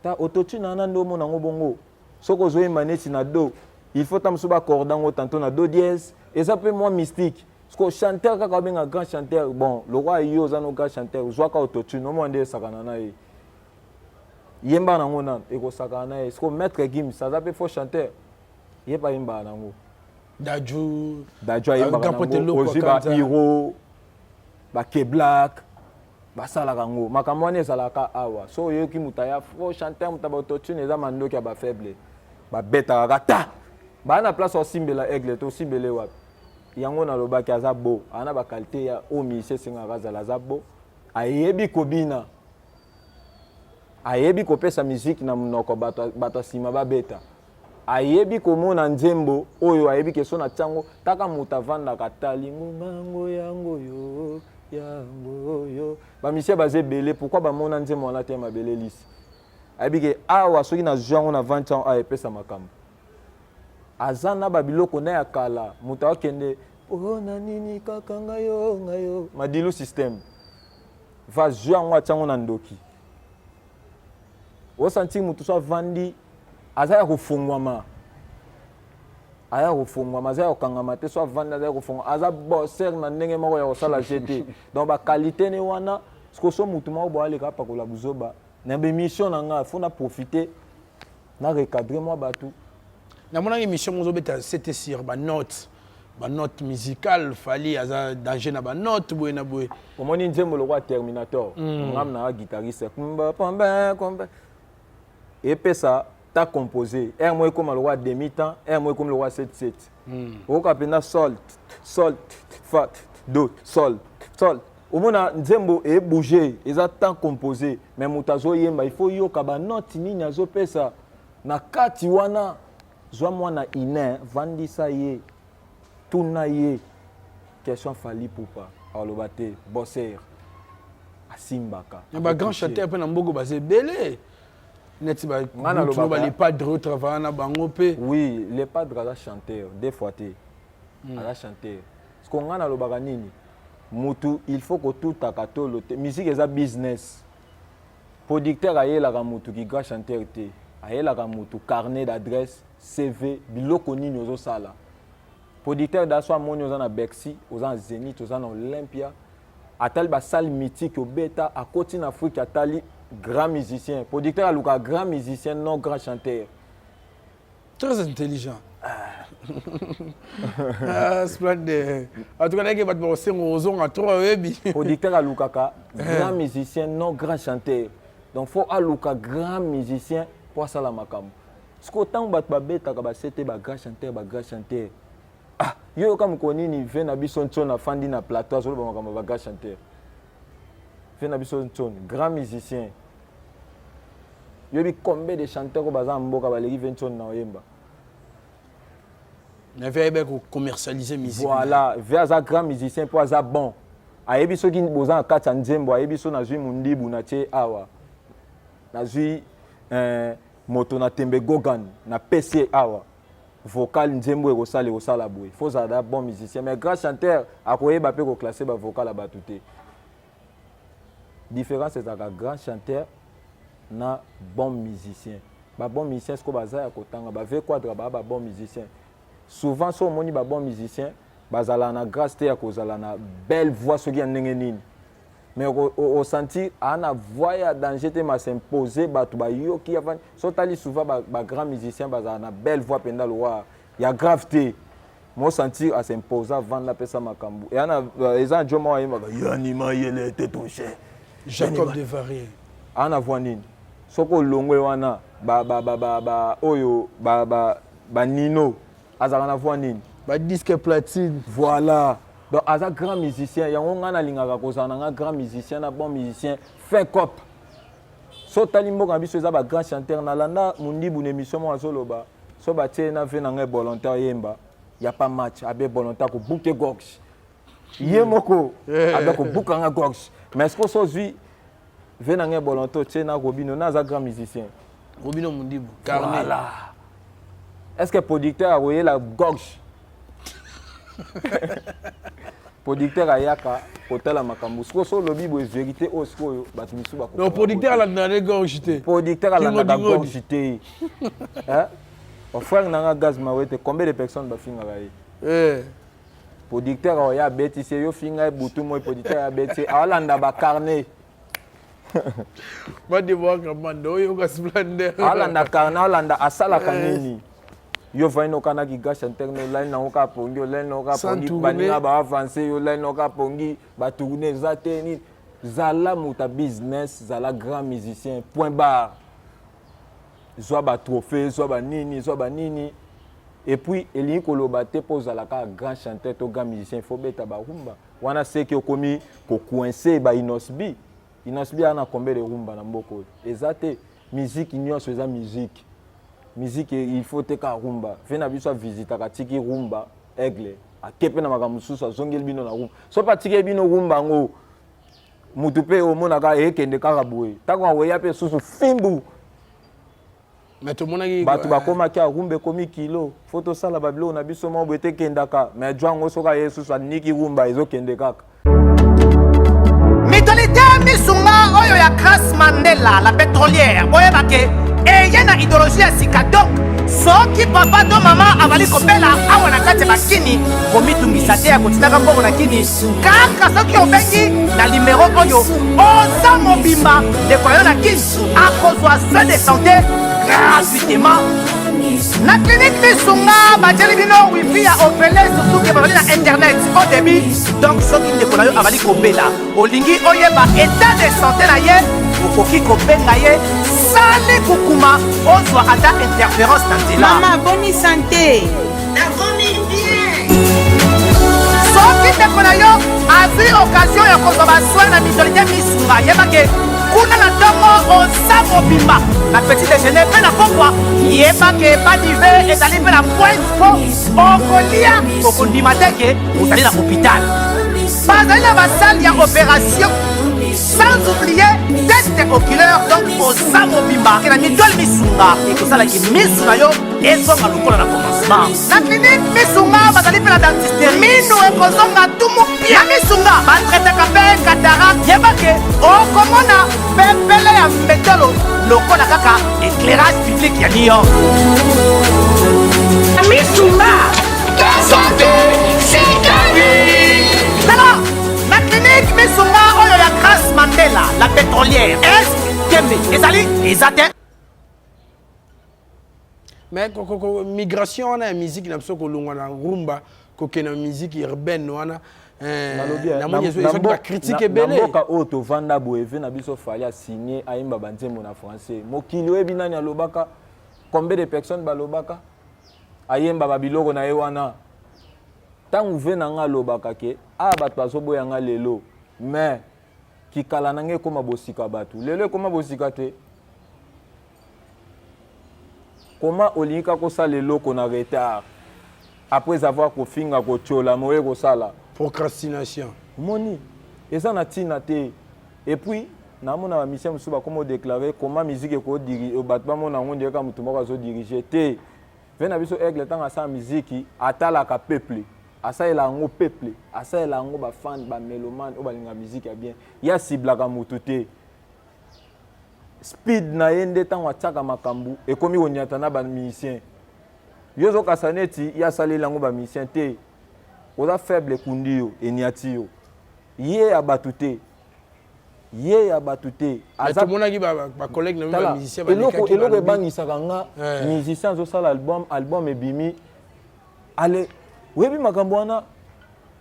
ta autotune wana nde omona yango bongo soki ozoyemba neti na do il faut ta mosusu bacorde yango tantôt na do dièse eza mpe mwa mystique parce que chanteur kaka obenga grand chanteur bon lokwa yo oza no grand chanteur ozwaka autotune omona nde esakana na ye yemba nango nano ekosakana na ye siko maître Gims aza mpe faux chanteur ye mpe ayembaka nango Dadju Dadju ayembaka nango ozwi ba hero ba Keblack basalaka yango makambo wana ezalaka awa so oyoki moto aya faux chanteur moto ya bautotune eza mandoki ya bafaible babetaka kaka ta baa na place osimbela aigle to osimbele wapi yango nalobaki aza bo aza na bakalite ya oyo musicien esengaka azala aza bo ayebi kobina ayebi kopesa miziki na monoko bato ya nsima babeta ayebi komona nzembo oyo ayebi ke so na tiango taka moto avandaka tali ngongango yango yo yango yo bamisie baza ebele pourkui bamona nzembo wana te ya mabele lisi ayebi ke awa soki nazwi yango na vandi yango awa epesa makambo aza na babiloko na ya kala moto akende mpona nini kaka ngai yo ngai yo madilu systeme va zwi yango atia yango na ndoki osanti moto so avandi aza ya kofongwama aya kofongwama aza ya kokangama te so avandi aza ya kofongwama aza bosser na ndenge moko ya kosala je te donc bakalite ne wana siko so motu moko boye aleka apakola buzoba na bemission na ngai fo na profite na recadre mwa bato namonaki émission moko ozobeta sete sur banote banote musicale Fally aza danger na banote boye na boye omoni nzembo lokola terminator ngam na guitariste kumba pambe kumba epesa ta composé air moko ekóma lokola demi temps air moko ekómi lokola 7 7 oyoka mpenza sol sol fa do sol sol omona nzembo ebouge eza temps composé mais moto azoyemba il faut yoka banote nini azopesa. Na kati wana zwa mwana inin vandisa ye tuna ye question Fally Ipupa aloba te bosser asimbaka. Na ba grand chanteur pe na mboka baza ebele neti ba ba les padres oyo travailla na bango pe. Oui, les padres aza chanteur deux fois te. Aza chanteur. Parce que nga nalobaka nini? Mutu il faut kotutaka tolo te. Musique eza business. Producteur ayelaka mutu ki grand chanteur te. Ayelaka mutu carnet d'adresse, CV, biloko nini ozosala. Producteur da so amoni oza na Bercy, oza na Zenith, oza na Olympia, atali ba salle mythique obeta, akoti na Afrique atali grand musicien. Producteur aluka grand musicien non grand chanteur. Très intelligent. Ah, splendide. En tout cas, nayeke bato bakosenga ozonga trop oyebi. Producteur alukaka grand musicien non grand chanteur. Donc faut aluka grand musicien po asala makambo. Sikoyo ntango bato babetaka basete ba grand chanteur ba grand chanteur. Ah, yo yoka mokolo nini ve na biso Ntshona afandi na plateau azoloba makambo ya ba grand chanteur. Ve na biso Ntshona, grand musicien. Yobi combien de chanteurs oyo baza na mboka baleki ve Ntshona na oyemba. Mais ve ayeba ko commercialiser musique. Voilà, ve aza grand musicien po aza bon. Ayebi soki boza na kati ya nzembo, ayebi so nazwi mundibu na tie awa. Nazwi eh, moto na tembe Gogan na pesi ye awa. Vocal nzembo ekosala ekosala boye. Faut ozala bon musicien, mais grand chanteur akoyeba pe ko classer ba vocal ya bato te. Différence ezalaka grand chanteur na bon musicien. Ba bon musicien sikoyo baza ya kotanga, ba V Quadra ba ba bon musicien. Souvent so omoni ba bon musicien bazala na grâce te ya kozala na belle voix soki ya ndenge nini. Mais o sentir a na voix ya danger te ma s'imposer bato bayoki avant. So tali souvent ba, ba grand musicien bazala na belle voix penda lowa ya grave te. Mo sentir a s'imposer avant na pesa makambo. Ya na eza jo moko ayembaka yani mayele te touche. Jacob de Varie. A na voix nini? Soko olongwe wana ba ba ba ba, ba oyo ba ba ba Nino azalaka na voix nini? Ba disque platine. Voilà. Donc aza grand musicien yango nga nalingaka kozala na nga grand musicien na bon musicien fin cop. So tali mboka na biso eza ba grand chanteur nalanda Mundibu na émission moko azoloba so batie na ve na ngai volontaire yemba ya pas match abe volontaire ko bouke gorge ye moko abe ko buka nga gorge mais est-ce que so ozwi ve na ngai volontaire otie na Robino na aza grand musicien Robino Mundibu carnet voilà. Est-ce que producteur akoyela gorge producteur ayaka kotala makambo sikoyo so olobi boye vérité oyo sikoyo bato misusu bako non producteur alandaka ne gorge te producteur alandaka gorge te hein frère nanga gaz mawete combien de personnes bafingaka ye eh. Producteur oyo abetisi ye yo finga ye butu moi producteur abetisi ye alanda ba carnet badebwaka manda oyoka splendeur alanda carnet alanda asalaka nini yo vaino okanaki grand chanteur no olali nango kaka pongi olali nango kaka pongi baninga baavance yo olali nango kaka pongi batourne eza te nini zala moto ya business zala grand musicien point barre zwa ba trophée zwa ba nini zwa ba nini et puis elingi koloba te mpo ozala kaka grand chanteur to grand musicien il faut beta ba rumba wana seke okomi kocoince ba Innoss'B Innoss'B aza na combien de rumba na mboka oyo eza te musique nyonso eza musique musique il faut te kaka rumba ve na biso avisitaka atiki rumba aigle ake mpe na makambo mosusu azongeli bino na rumba so mpe atikeli bino rumba yango mutu mpe omonaka ekende kaka boye ntango akoya mpe susu fimbu mais tomonaki bato bakomaki arumba ekomi kilo fo tosala babiloko na biso moko boye tekendaka mais jwa yango soki aye susu aniki rumba ezokende kaka Mutualité misunga oyo ya Grace Mandela la pétrolière boyeba ke eye na idéologie ya sika donc soki papa to mama azali kobela awa na kati ya bakini komitungisa te ya kotindaka mbongo na kini kaka soki obengi na limero oyo oza mobimba ndeko yo na kini akozwa soin de santé gratuitement na clinique misunga batieli bino wifi ya ofele surtout ke bazali na internet au débit donc soki ndeko na yo azali kobela olingi oyeba état de santé na ye okoki kobenga ye sali kukuma ozwa ata interférence na nzela mama boni sante nakomi bien soki ndeko na yo azwi occasion ya kozwa basoin na mutualité misunga yeba ke. Kuna na ntongo oza mobimba na petit déjeuner mpe na pokwa, yeba ke badive ezali mpe na pointe mpo okolia okondima te ke ozali na hôpital. Bazali na basale ya opération sans oublier test oculaire, donc oza mobimba ke na mitole misunga ekosalaki misu na yo ezonga lokola na commencement. Na clinique Misunga bazali mpe na dentiste, minu ekozonga tumu pia. Na Misunga batraitaka mpe cataracte. Yeba ke okomona pepele ya mbetolo lokola kaka éclairage public ya New York. Misunga santé sikali. Tala na clinique Misunga oyo ya Grace Mandela la pétrolière est tembe ezali eza te. Mais migration wana ya musique na biso kolongwa na rumba kokende na musique urbaine wana, namoni ezwaki bacritique ebele. Na mboka oyo tovanda boye, ve na biso Fally asigne ayemba banzembo na français. Mokili oyebi nani alobaka? Combien de personnes balobaka ayemba babiloko na ye wana? Ntango ve na nga alobaka ke awa bato bazoboya nga lelo, mais kikala na nga ekóma bosika, bato lelo ekóma bosika te. Koma olingi kaka kosala eloko na retard après avoir kofinga, kotiola, moye kosala procrastination. Omoni eza na ntina te. Et puis namona bamusicien mosusu bakoma odéclare koma musique ekodiri, bato bamona yango ndiyeka motu moko azodirige te. Ve na biso Aigle, ntango asala miziki, atalaka peuple, asalela yango peuple, asalela yango bafan, bamélomane oyo balinga miziki ya bien. Ye asiblaka motu te. Speed na ye nde ntango atiaka makambo ekomi koniata na bamusicien. Yo ozokasa neti ye asaleli yango bamusicien te. Oza faible, ekundi yo, eniati yo. Ye ya bato te, ye ya bato te. Tomonaki bacollègue na bamusicien. Eloko ebangisaka nga, musicien azosala album, album ebimi, ale oyebi makambo wana,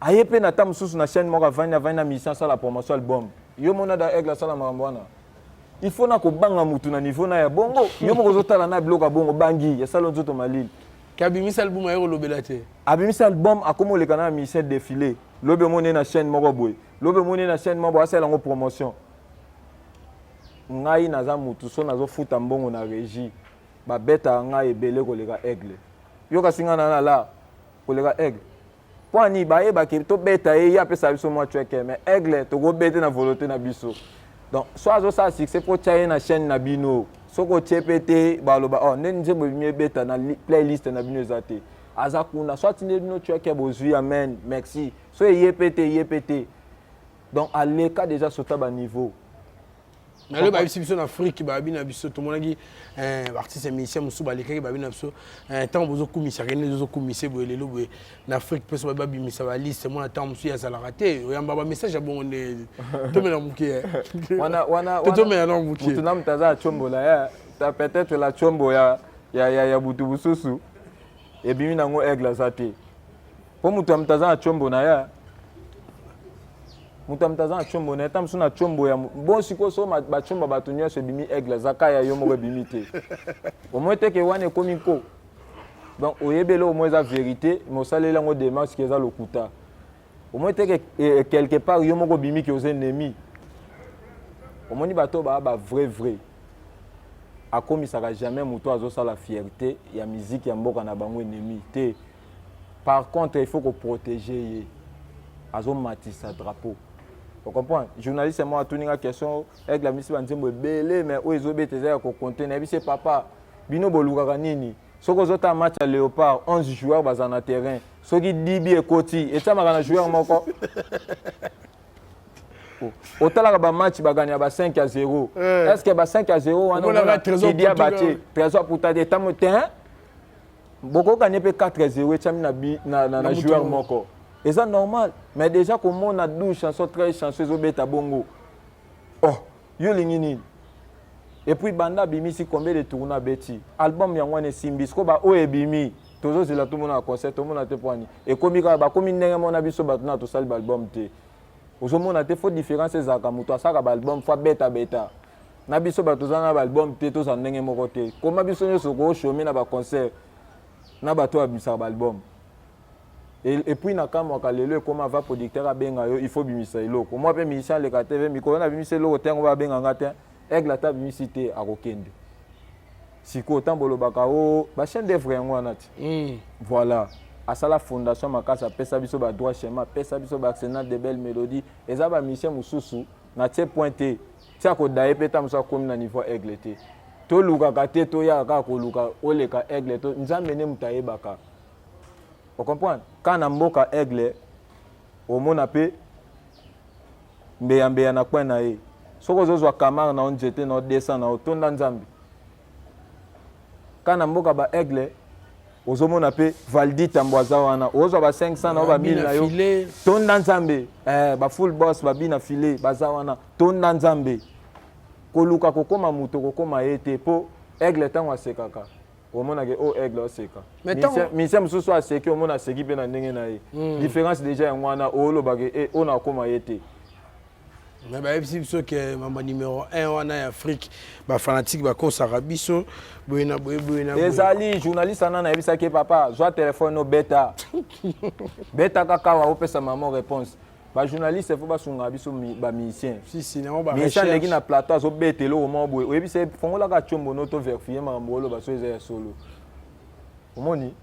aye mpe na ta mosusu na chaîne moko, avandi, avandi na musicien, asala promotion album. Yo mona da Aigle asala makambo wana? Il faut na kobanga mutu na niveau na ya bongo. Yo moko ozotala na biloko ya bongo, bangi esala nzoto malili. Ke abimisi album, aye kolobela te. Abimisi album, akómi oleka na musicien défilé. Lobi omoni ye na chaîne moko boye, lobi omoni ye na chaîne moko boye, asala yango promotion. Ngai naza mutu so nazofuta mbongo na régie, babetaka ngai ebele koleka Aigle. Yo kasi ngai na la koleka Aigle mpo ani bayebaki tobeta ye, ye apesaka biso mwa cweke. Mais Aigle tokobete na volonté na biso. Donc so azosala succès mpo tia ye na chaîne na bino, soki otie mpe te, baloba oh, nde nzembo ebimi ebeta na playlist na bino eza te. Aza kuna so atindeli bino cweke, bozwi, amen, merci. So eye mpe te, eye mpe te. Donc aleka déjà sota baniveau. Nalo bayebisi biso na Afrique, bayebi na biso, tomonaki baartiste musicien mosusu balekaki, bayebi na biso ntango bozokumisaka nde ozokumisa boye lelo boye na Afrique mpe so bayebi babimisa baliste, mona ntango mosusu azalaka te. Oyamba bamessage ya bongo nde tomela moke, tomela na moke. Mutu na mutu aza atshombola ya ta, peut-être la tshombo ya butu mosusu ebimi nango Aigle aza te, mpo moto ya moto aza na tshombo na ye. Moto ya moto aza na tshombo na ye, ta mosusu na tshombo ya bon. Sikoyo so batshombo ya bato nyonso ebimi, Aigle aza ka ya yo moko ebimi te, omoi teke wana ekomi nko. Donc oyebi eloko moko eza vérité, mais osaleli yango démarche ke eza lokuta. Omoi teke quelque part yo moko obimi ke oza ennemi. Omoni bato baa ba vrai vrai, akomisaka jamais moto azosala fierté ya musique ya mboka na bango ennemi te. Par contre il faut koprotéger ye, azomatisa drapeau. Ocomprendre? Journaliste moko atuni nga question: Aigle amisi banzembo ebele, mais oyo ezobeta eza ya kokonte. Nayebi se papa, bino bolukaka nini? Soki ozotala match ya Léopard, 11 joueurs baza na terrain, soki dibi ekoti, etiamaka na joueur moko. Otalaka bamatch baganya ba 5 à 0, est ce que ba 5 à 0 wana Kidia batie Trésor Puta te? Tamo te bokokani mpe 4 à 0 etiami na joueur moko, eza normal. Mais déjà komona 12 chanson, 13 chanson ezobeta bongo, oh, yo olingi nini? Et puis banda abimisi, combien de tourna abeti? Album yango wana esimbi. Sikoyo baoyo ebimi, tozozela tomona na concert, tomona te. Poani ekomi kaka bakomi ndenge moko na biso bato na tosali baalbum te. Ozomona te, faut différence ezalaka. Moto asalaka baalbum fo abetabeta na biso bato toza na baalbum te, tozala ndenge moko te. Koma biso nyonso kochome na baconcert na bato oyo abimisaka baalbum. Et puis nakamwaka lelo ekoma va producteur abenga yo, il faut bimisa eloko. Moi mpe musicien aleka TV mikolo nabimisi eloko te, yango babenga nga te. Aigle ata abimisi te, akokende sikoyo. Ntango bolobaka o bachaîne d'œuvre yango wana ti. Voilà, asala fondation makasi, apesa biso badroit chemin, apesa biso baarsenal de belle mélodie. Eza bamusicien mosusu na tie point te, ti akodaye mpe ta mosusu akomi na niveau Aigle te. Tolukaka te, toyaka kaka koluka oleka Aigle to Nzambe nde moto ayebaka. Ocomprendre? Kaka na mboka Aigle, omona mpe mbeya mbeya na coin na ye. Soki ozozwa kamare na yo, nzete na yo 200 na yo, tonda Nzambe. Kaka na mboka ba Aigle, ozomona mpe Valdi Tambo aza wana, ozwa ba 500 na yo, ba 1000 na yo, tonda Nzambe. Ba full boss babina file baza wana, tonda Nzambe. Koluka kokóma moto, kokóma ye te, mpo Aigle ntango asekaka, omonake oyo Aigle aseka. Musicien mosusu aseki, omona aseki mpe na ndenge na ye. Différence déjà yango wana, olobake e oyo nakóma ye te. Mais bayebisi biso ke mamba numéro 1 wana ya Afrique, bafanatike bakosaka biso boye na boye, boye na boye. Ezali journaliste wana nayebisaki ye: "Papa, zwa telefone, obeta, beta kaka awa, opesa mama réponse." Bajournaliste fo basungaka biso bamusicien. Si, si, nango. Musicien aleki na plateau, azobeta eloko moko boye, oyebisa ye: "Fongolaka tiombo no, to verifie makambo oloba so eza ya solo." Omoni?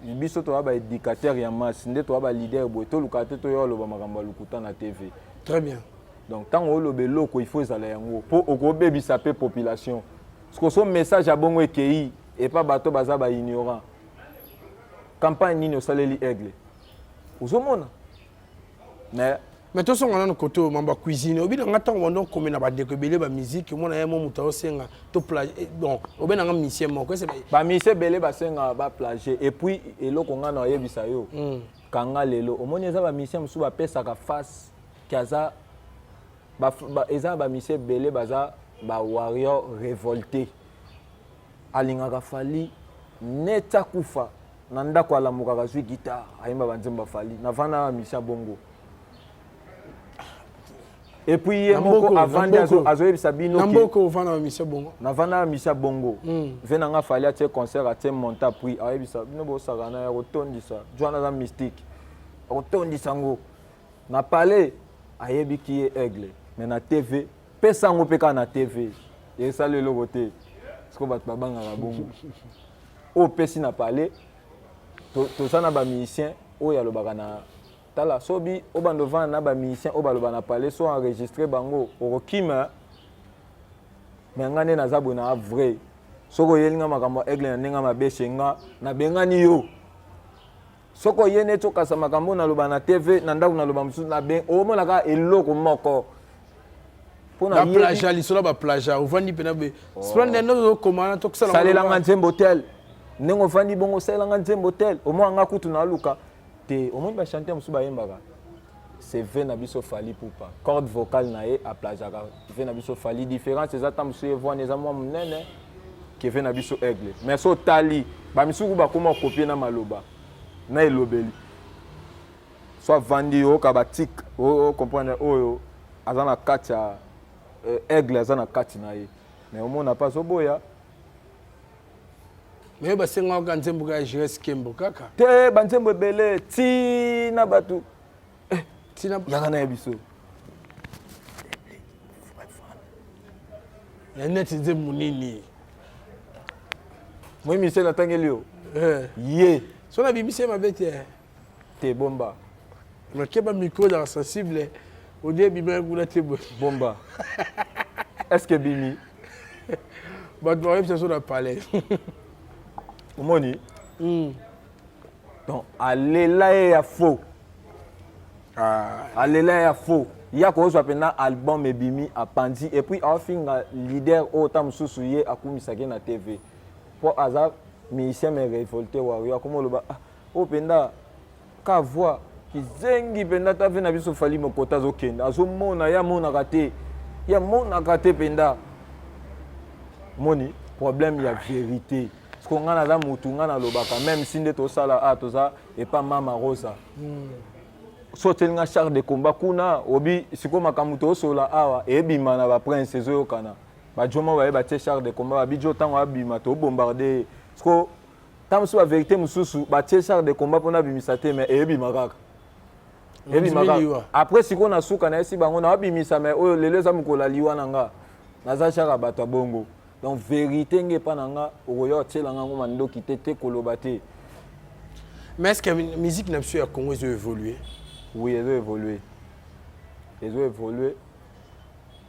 Biso toza baéducateur ya masse, nde toza baleader boye, tolukaka te toya oloba makambo ya lokuta na TV. Très bien. Donc ntango oloba eloko, il faut ezala yango, mpo okobebisa mpe population. Parce so message ya bongo ekei epa bato baza baignorant, campagne nini osaleli Aigle? Ozomona? Mais Mais tosonga nano kote oyo, mambo ya cuisine. Obi nanga ntango bando okome na bandeko ebele bamusike, omona ye mo moto aosenga to bon, obe nanga musicien moko ese. Bamusicien ebele basengaka baplagie. Et puis eloko ngai na oyebisa yo, kanga lelo omoni eza bamusicien mosusu bapesaka face ke aza eza na bamusicien ebele baza bawarrior révolté, alingaka Fally neti akufa. Na ndako alamukaka, azwi guitare, ayemba banzembo. Afali navanda na musicien bongo. Et puis ye moko avandi, azoyebisa bino. Na mboka ovanda na musicien bongo? Navanda na musicien bongo. Ve nanga Fally atie concert, atie monta prix, ayebisa bino bosaka na ya kotondisa jwana, aza mystique, akotondisa yango na palais. Ayebiki ye Aigle, mais na TV pesa yango mpe kaka na TV esali eloko te. Siko bato babangaka bongo oyo opesi na palais. Toza na bamusicien oyo alobaka na tala sobi obanda ovanda na bamusicien oyo baloba na palais, so enregistre bango, okokima. Me nga nde naza boye, na vrai, soki oyeli nga makambo ya Aigle na ndenge mabe, nga nabengani yo. Soki oye neti okasa makambo naloba na TV, na ndako naloba mosusu, omona kaka eloko moko. Baplagia, lisolo ya baplagia, ovandi mpena be splende nde ozokoma na tokosala. Salelanga nzembo tel, ndenge ovandi bongo, osalelanga nzembo tel, omona nga kutu naluka te. Omoni bachanteur mosusu bayembaka CV na biso Fally Ipupa, corde vocale na ye aplagiaka V na biso Fally. Différence eza ta mosusu ye voix eza mwa monene ke V na biso Aigle. Mais so otali bamisuku bakóma kopie na maloba na elobeli, so avandi, oyoka batik, ocomprendre oyo aza na kati ya Aigle, aza na kati na ye. Mais omona mpe azoboya. Me basengaka nzembo kaka ya Jires Kembo kaka? Te, banzembo ebele ntina bato. Ntina. Yaka na ye biso. Ya neti nzembo nini? Moi mise natangeli yo. Ye. So nabimisi ye mabe te? Te, bomba. Nakeba, micro ezaka sensible, odie ebimaki kuna te boye. Bomba. Est ce que bimi? Bato bayebisa so na palais. Omoni? Donc alela ye ya faux. Ah. Alela ye ya faux. Ya kozwa mpenza album ebimi, apanzi, et puis aofinga leader oyo ta mosusu ye akumisaki na TV, mpo aza musicien mais révolté wario. Akoma oloba: "Ah, oyo mpenza ka voix kizengi mpenza ta ve na biso Fally mokota azokende, azomona ye, amonaka te, ye amonaka te mpenza." Moni problème ya vérité. Parce que ngai naza motu, ngai nalobaka même si nde tosala a toza epa Mama Rosa. So otieli nga char de combat kuna, obi sikoyo makambo tosola awa ebima na baprince, ezoyokana. Bajoma baye batie char de combat, babijo ntango abima tobombarde ye siko. Ntango mosusu baverité mosusu batie char de combat mpona abimisa te, mais eyebima kaka, eyebima kaka. Après sikoyo na suka nayesi bango naobimisa, mais oyo lelo eza mokolo ya liwa na nga, naza char ya bato ya bongo. Donc vérité nge epa na nga, okoya otiela nga yango mandoki te te, koloba te. Mais est ce que musique na biso ya Congo ezo évoluer? Oui, ezo évoluer, ezo évoluer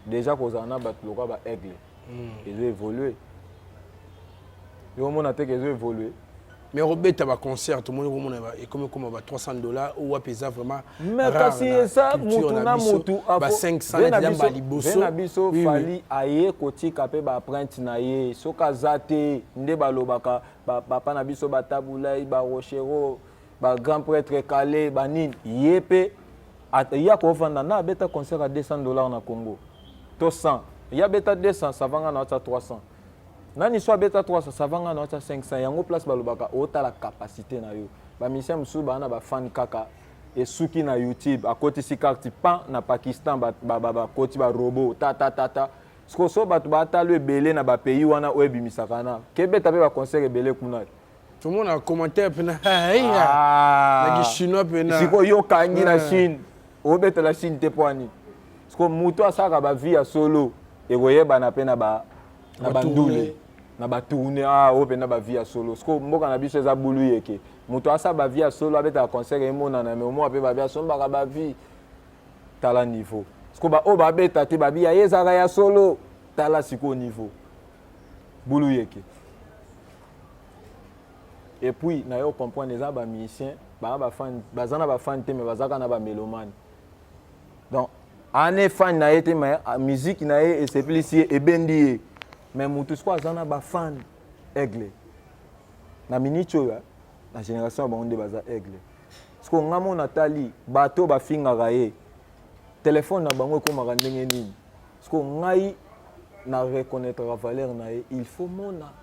déjà. Kozala na bato lokola ba Aigle, ezo évoluer. Yo omona te ke ezo évoluer? Mais kobeta baconcert, tomoni komona ekomi koma ba 300 $ oyo wapi, eza vraiment Mais kasi eza mutu na mutu ba 500 liboso na biso. Fally aye kotika mpe baempreinte na ye. Soki aza te, nde balobaka bapa na biso batabulai, barochero, bagrand prêtre kale, banini. Ye mpe ye akovanda na abeta concert ya 200 $ na Congo to 100, ye abeta 200, savanga na atia 300. Nani so abeta 300, savanga na atia 500. Yango place balobaka otala capacité na yo. Bamusicien mosusu baa na bafan kaka esuki na YouTube, akotisi carte pan na Pakistan, bakoti barobo tatatata. Siko so bato batalo ebele na bapays wana oyo ebimisaka na kebeta mpe baconcert ebele kuna. Tomona commentaire mpena na kichinois mpena. Sikoyo yo okangi na Chine, obetela Chine te mpo ani? Siko moto asalaka bavie ya solo, ekoyebana mpe na bandule, na batourne. Ah, oyo mpenza bavie ya solo. Siko mboka na biso eza bulu yeke. Moto asala bavie ya solo, abetaka concert, emonana, mais omoi mpe babi asombaka bavie. Tala niveau. Siko baoyo babeta te, babi ya ye ezalaka ya solo. Tala sikoyo niveau, bulu yeke. Et puis na yo comprendre, eza bamusicien baa bafan, baza na bafan te, mais baza kaka na bamélomane. Donc ane fan na ye te, mais musique na ye esepelisi ye, ebendi ye. Mais motu sikoyo aza na bafan, Aigle na miniti oyo, na génération ya bango nde baza Aigle. Sikoyo nga mo natali bato bafingaka ye, telefone na bango ekomaka ndenge nini? Sikoyo ngai na reconnaîtraka valeur na ye. Il faut mona,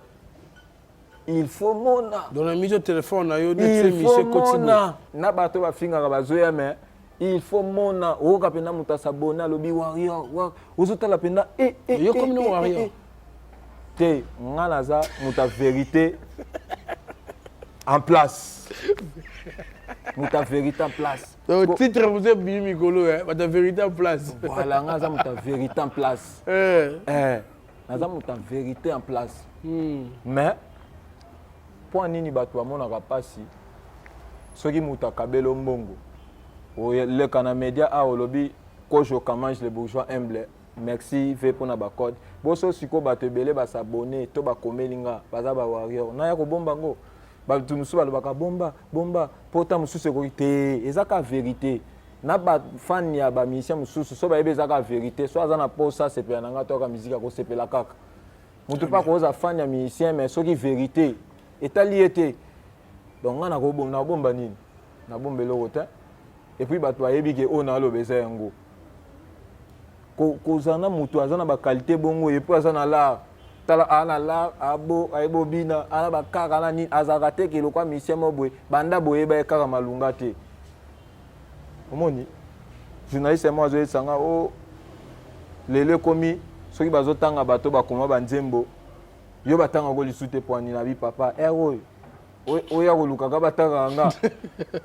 il faut mona. Donc na mise téléphone na yo. Il faut mona na bato bafingaka bazoya, mais il faut mona oyoka mpenza moto asabone, alobi warrior war, ozotala mpenza. Yo komi no warrior? Te, nga naza moto ya vérité en place, moto ya vérité en place. Donc titre vous êtes bimi mikolo, bato ya vérité en place. Voilà, nga naza moto ya vérité en place. Naza moto ya vérité en place. Mais mpo nini bato bamonaka mpasi soki moto akabeli mbongo, oleka na média awa, olobi Kojo Kamange le bourgeois humble, merci ve mpona bacode boso. Sikoyo bato ebele basabone to bakomeli nga, baza bawarrior. Naya kobomba ngo, bato mosusu balobaka bomba bomba mpo ta mosusu ekoki te. Eza ka vérité. Na bafan ya bamusicien mosusu so bayebi eza ka vérité, so aza na posa asepela na nga to aka musique, akosepela kaka. Motu mpe akoza fan ya musicien, mais soki vérité etali ye te. Donc nga nakobomba nini? Nabomba eloko te. Et puis bato bayebi ke oyo naaloba eza yango. Kozala na moto aza na baqualité bongo, et puis aza na l'art. Tala, aa na l'art, abo ayebi obina, aa na bakaka na nini. Azalaka te ke lokwa musicien mo boye, banda boyeba ye kaka malunga te. Omoni journaliste mo azoyebisa nga o lelo ekomi soki bazotanga bato bakoma banzembo, yo batangako lisu te. Poani na bi papa ere oyo oyo akolukaka batangaka nga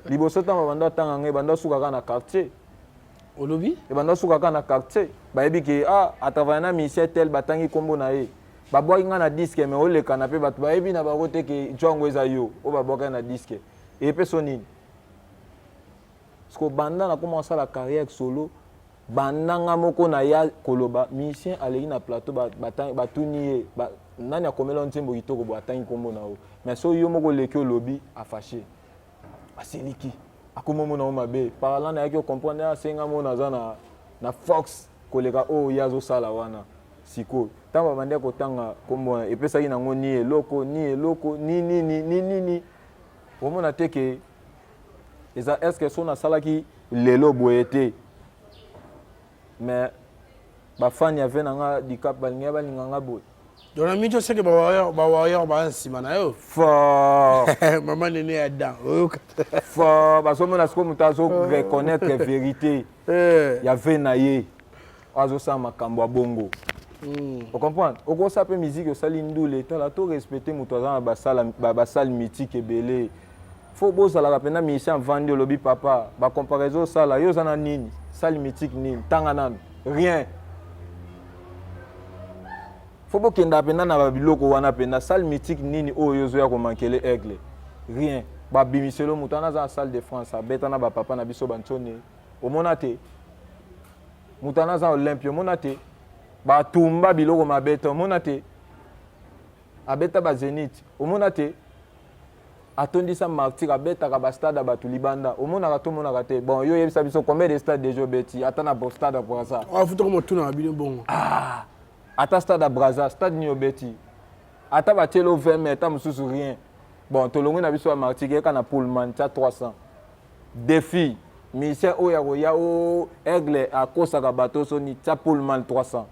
liboso, ntango babanda otanga nga, ebanda osuka kaka na quartier. Olobi? Ebanda osuka kaka na quartier. Bayebi ke ah, atravaille na musicien tel, batangi nkombo na ye. Babwaki nga na disque, mais olekana mpe bato bayebi na bango te ke jo yango eza yo oyo babwaki na disque. Epeso nini? Parce que banda nakoma kosala carrière solo, banda nga moko naya koloba, musicien aleki na plateau, batuni ye nani akomela nzembo kitoko boye, atangi nkombo na yo. Mais so yo moko oleki, olobi, afâché, asiliki, akoma omona yo mabe. Par là nayaki ocomprendre, asenga mona aza na force koleka oyo ye azosala wana. Sikoyo ntango babandi kotanga nkombo wana, epesaki nango ni eloko ni eloko ni nini ni nini. Omona te ke eza est ce que so nasalaki lelo boye te, mais bafani ya ve na nga dicap balingi balinga nga boye. Donc na mito seke bawarrior baa nsima na yo. Fort. Mama nene ya dan, oyoka. Fort. Bazomona sikoyo moto azo reconnaître vérité ya ve na ye, azosala makambo ya bongo. Ocomprendre? Okosala mpe musique, osali ndule. Tala, to respecte moto aza na basale mythique ebele. Fo bozalaka mpenza musicien avandi, olobi papa, bacomparaison osala, yo oza na nini? Salle mythique nini? Tanga nanu, rien. Fo bokendaka mpenza na babiloko wana mpenza. Salle mythique nini oyo ozoya komankele Aigle? Rien. Babimiselo moto wana aza na Salle de France, abeta na bapapa na biso bantsone, omona te. Moto wana aza Olympie, omona te. Batumba biloko mabeta, omona te. Abeta bazénith, omona te. Atondisa Martyr, abetaka bastade ya bato libanda, omonaka to omonaka te. Bon, yo oyebisa biso combien de stade déjà obeti, ata na stade ya Braza. Afutaka motuna na bino bongo. Ah, ata stade ya Braza, stade nini obeti? Ata batielo 20 mai, ata mosusu rien. Bon, tolongwi na biso ya Martyr, eka na Pullman tia 300. Défi musicien oyo akoya o Aigle akosaka bato soni, tia Pullman 300,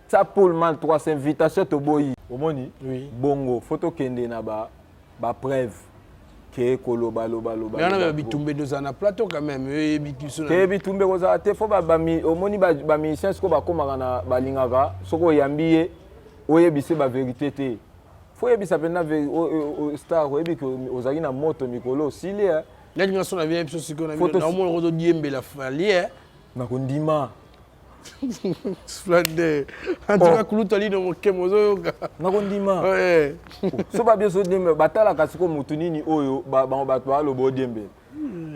tia Pullman 300, invitation toboyi. Omoni? Oui. Bongo fo tokende na ba bapreuve ke koloba loba loba. Mais wana bitumba ezala na plateau quand même, oyebi biso. Te, bitumba ekozala te. Fo omoni bamusicien sikoyo bakomaka na balingaka soki oyambi ye, oyebise bavérité te. Fo oyebisa mpenza star, oyebi ke ozalaki na moto mikolo osili. Neti nga so na bia biso sikoyo naomona kozodiembela Fally. Nakondima. Splendeur. En tout cas, kulutu alino mokemo ozoyoka. Nakondima. So babi ozodiembela, batalaka sikoyo motu nini oyo bango bato baloba odiembela.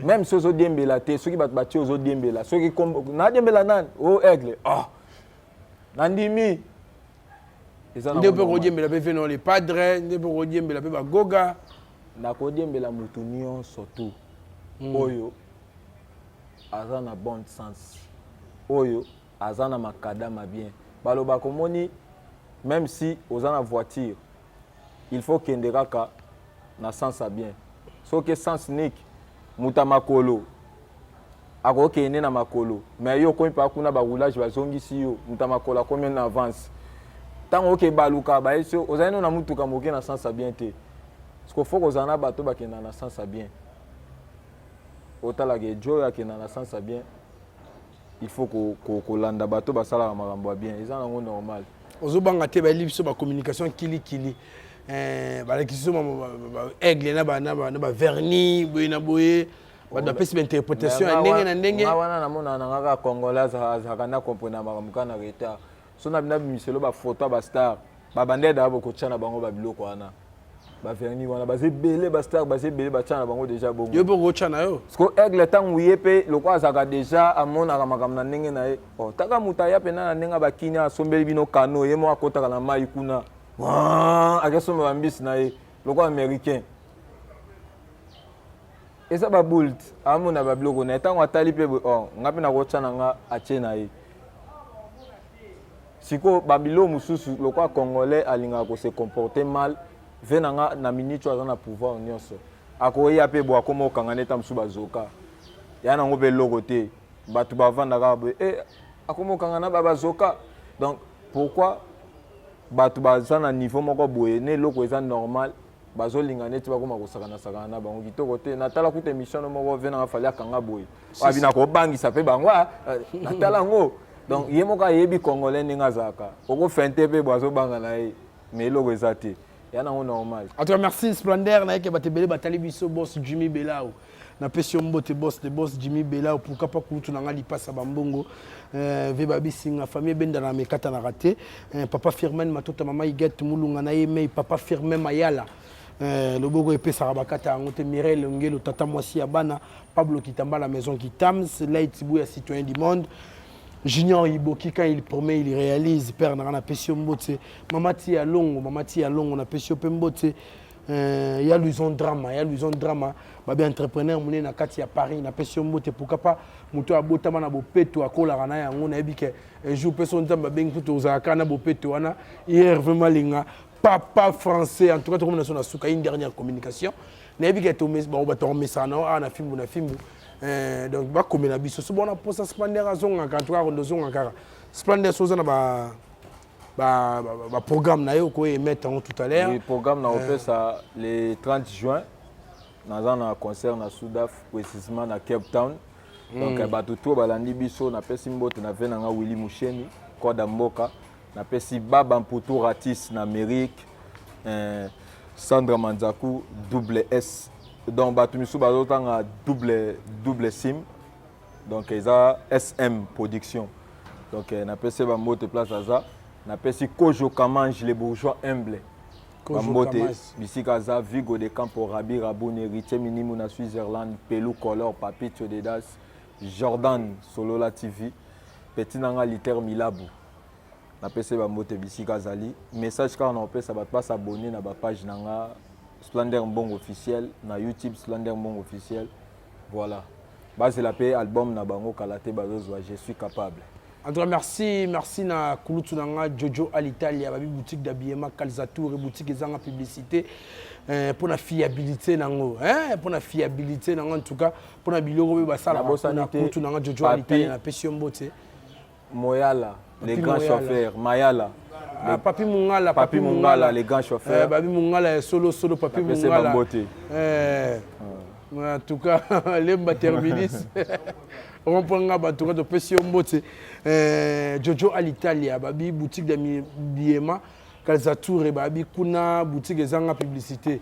Même si ozodiembela te, soki bato batie ozodiembela, soki nadiembela nani o Aigle, oh, nandimi. Nde mpe kodiembela mpe veno le padre, nde mpe kodiembela mpe bagoga. Nakodiembela motu nyonso tu oyo aza na bonne sens, oyo aza na makadama bien. Balobaka, omoni, même si oza na voiture, il faut kende kaka na sens ya bien. Soki sens unique, moto ya makolo akokende na makolo, mais yo okomi mpa kuna, baroulage bazongisi yo, moto ya makolo akomi na avance. Ntango oke baluka bayesi yo, ozali no na mutuka moke na sens ya bien te. Parce que faut kozala na bato bakenda na sens ya bien. Otalaka ejo oyo akenda na sens ya bien. Il faut kolanda bato basalaka makambo ya bien, eza nango normal. Ozobanga te, bayeli biso bacommunication kilikili, balakisi biso Aigle na bavernis boye na boye, bato bapesi bainterprétation ya ndenge na ndenge. Nga wana namonaka na nga kaka Congolais azalaka na comprendre makambo kaka na retard. So na bina bimiselo bafoto ya bastar, babandele daa bokotya na bango babiloko wana, bavernis wana, baza ebele, bastar baza ebele, batya na bango déjà bongo. Yo mpe okotya na yo. Parce que Aigle, ntango ye mpe lokola azalaka déjà, amonaka makambo na ndenge na ye. Oh, taka moto aya mpena na ndenge bakini, asombeli bino kano, ye moko akotaka na mai kuna, akesomba bambisi na ye lokola Américain. Eza babult, amona babiloko na ye. Ntango atali mpe boye, oh, nga mpe nakotya na nga, atie na ye. Sikoyo babiloko mosusu, lokola Congolais alingaka kose comporter mal, ve na nga na minute oyo aza na pouvoir nyonso, akoya mpe bo akoma okanga neta mosusu bazoka ya nango mpe eloko te. Bato bavanda kaka boye, e akoma okanga na bazoka. Donc pourquoi bato baza na niveau moko boye na eloko eza normal, bazolinga neti bakoma kosakana-sakana na bango? Kitoko te. Natala kuta émission no moko, ve nanga Fally akanga boye, abi nakobangisa mpe bango, natala yango. Donc ye moko ayebi Congolais ndenge azalaka, okofente mpe bo azobanga na ye, mais eloko eza te, ya nango normal. En tout cas, merci Splendeur. Nayeke bato ebele batali biso. Boss Jimmy Belau, napesi yo mbote, boss de boss Jimmy Belau. Pourquoi pas kulutu na nga lipasa bambongo, ve babisinga famille ebendana mekatanaka te, papa Firmin Matota, mama Iget Mulunga na ye mei, papa Firmin Mayala, loboko epesaka bakata yango te, Mireille Ngelo, tata mwasi ya bana Pablo Kitambala, maison Kitams Light Buya, citoyen du monde Junior Iboki, quand il promet, il réalise. Père na nga, napesi yo mbote. Mama Tia Longo, mama Tia Longo, napesi yo mpe mbote. Ya Luison Drama, ya Luison Drama, babi entrepreneur monene na kati ya Paris, napesi yo mbote. Pourquoi pas moto abotama na bopeto, akolaka na yango. Nayebi ke un jour mpe so Nzambe abengi mpo tozalaka kaka na bopeto wana. Hier vraiment linga papa français. En tout cas, tokomi na so na suka. Une dernière communication. Nayebi ke bato bakomesana na yo awa na fimbu na fimbu. Donc bakomela biso so bona mposa Splendeur azongaka. En tout cas, ozonga kaka Splendeur, so oza na ba baprogramme na ye, okoki émettre yango tout à l'heure. Oui, programme na opesa le 30 juin, naza na concert na Sudaf, précisément na Cape Town. Donc bato to balandi biso, napesi mbote na ve na nga Willy Musheni. Kwada Mboka. Napesi Baba Mputu Ratis na Amérique. Eh, Sandra Manzaku double S. Donc bato misusu bazotanga double double sim. Donc eza SM production. Donc eh, napesi ba mbote place aza. Napesi Kojo Kamange le bourgeois humble. Bambote bisika aza Vigo de Campo Rabi Raboun Héritier Minimu na Switzerland Pelou Color Papito Dedas Jordan Solola TV petit na nga Liter Milabu napesi ye bambote bisika azali message kaka na kopesa bato basabone na bapage na nga Splander Mbongo officiel na YouTube Splander Mbongo officiel voilà bazela mpe album na bango kala te bazozwa je suis capable En tout cas, merci, merci na kulutu na nga Jojo Alitalia, babi boutique d'habillement Calzatour, boutique ezanga publicité euh, pour la fiabilité nango, hein, pour la fiabilité nango en tout cas, pour la biloko be basala na kulutu na nga Jojo Alitalia na pesi yo mbote. Moyala, les grands chauffeurs, Mayala. Ah, Papi Mungala, Papi Mungala, les grands chauffeurs. Euh, Papi Mungala, solo solo Papi Mungala. Euh, en tout cas, lemba terminus. Rond-point Ngaba, en tout cas, topesi yo mbote. Euh, Jojo Alitalia, babi boutique de Biema, Calzatour, babi kuna boutique ezanga publicité.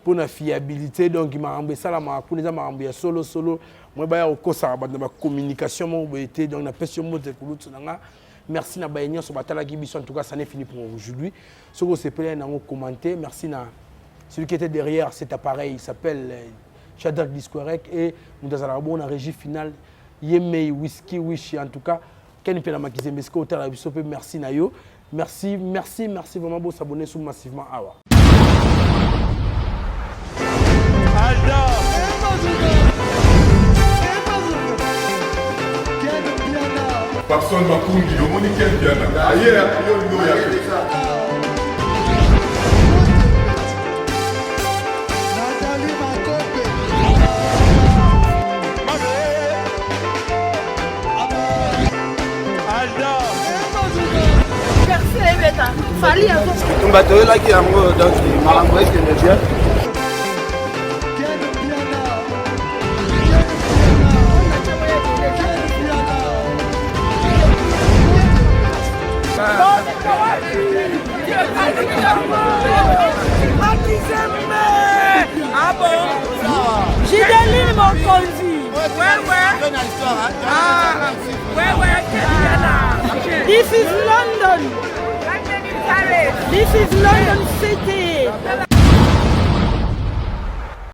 Pour la fiabilité, donc makambo esalamaka kuna eza makambo ya solo solo. Moi baya kokosaka bato na ba communication moko boye te, donc napesi yo mbote kulutu na nga. Merci na baye nyonso batalaki biso, en tout cas, ça n'est fini pour aujourd'hui. Soki osepelaki nango, commenter. Merci na celui qui était derrière cet appareil, il s'appelle euh, Shadrach Disquerek et moto azalaka bongo na régie finale ye mei whisky wishi en tout cas ken mpe na makizembe esika otala biso mpe merci na yo merci merci merci vraiment bosabonne sous massivement awa Papson Makungi, omoni Ken Mpiana aye yo olingi oya te. Bitumba toyelaki yango donc makambo ekende bien. Gideline Mokonzi. This is London. This is London City.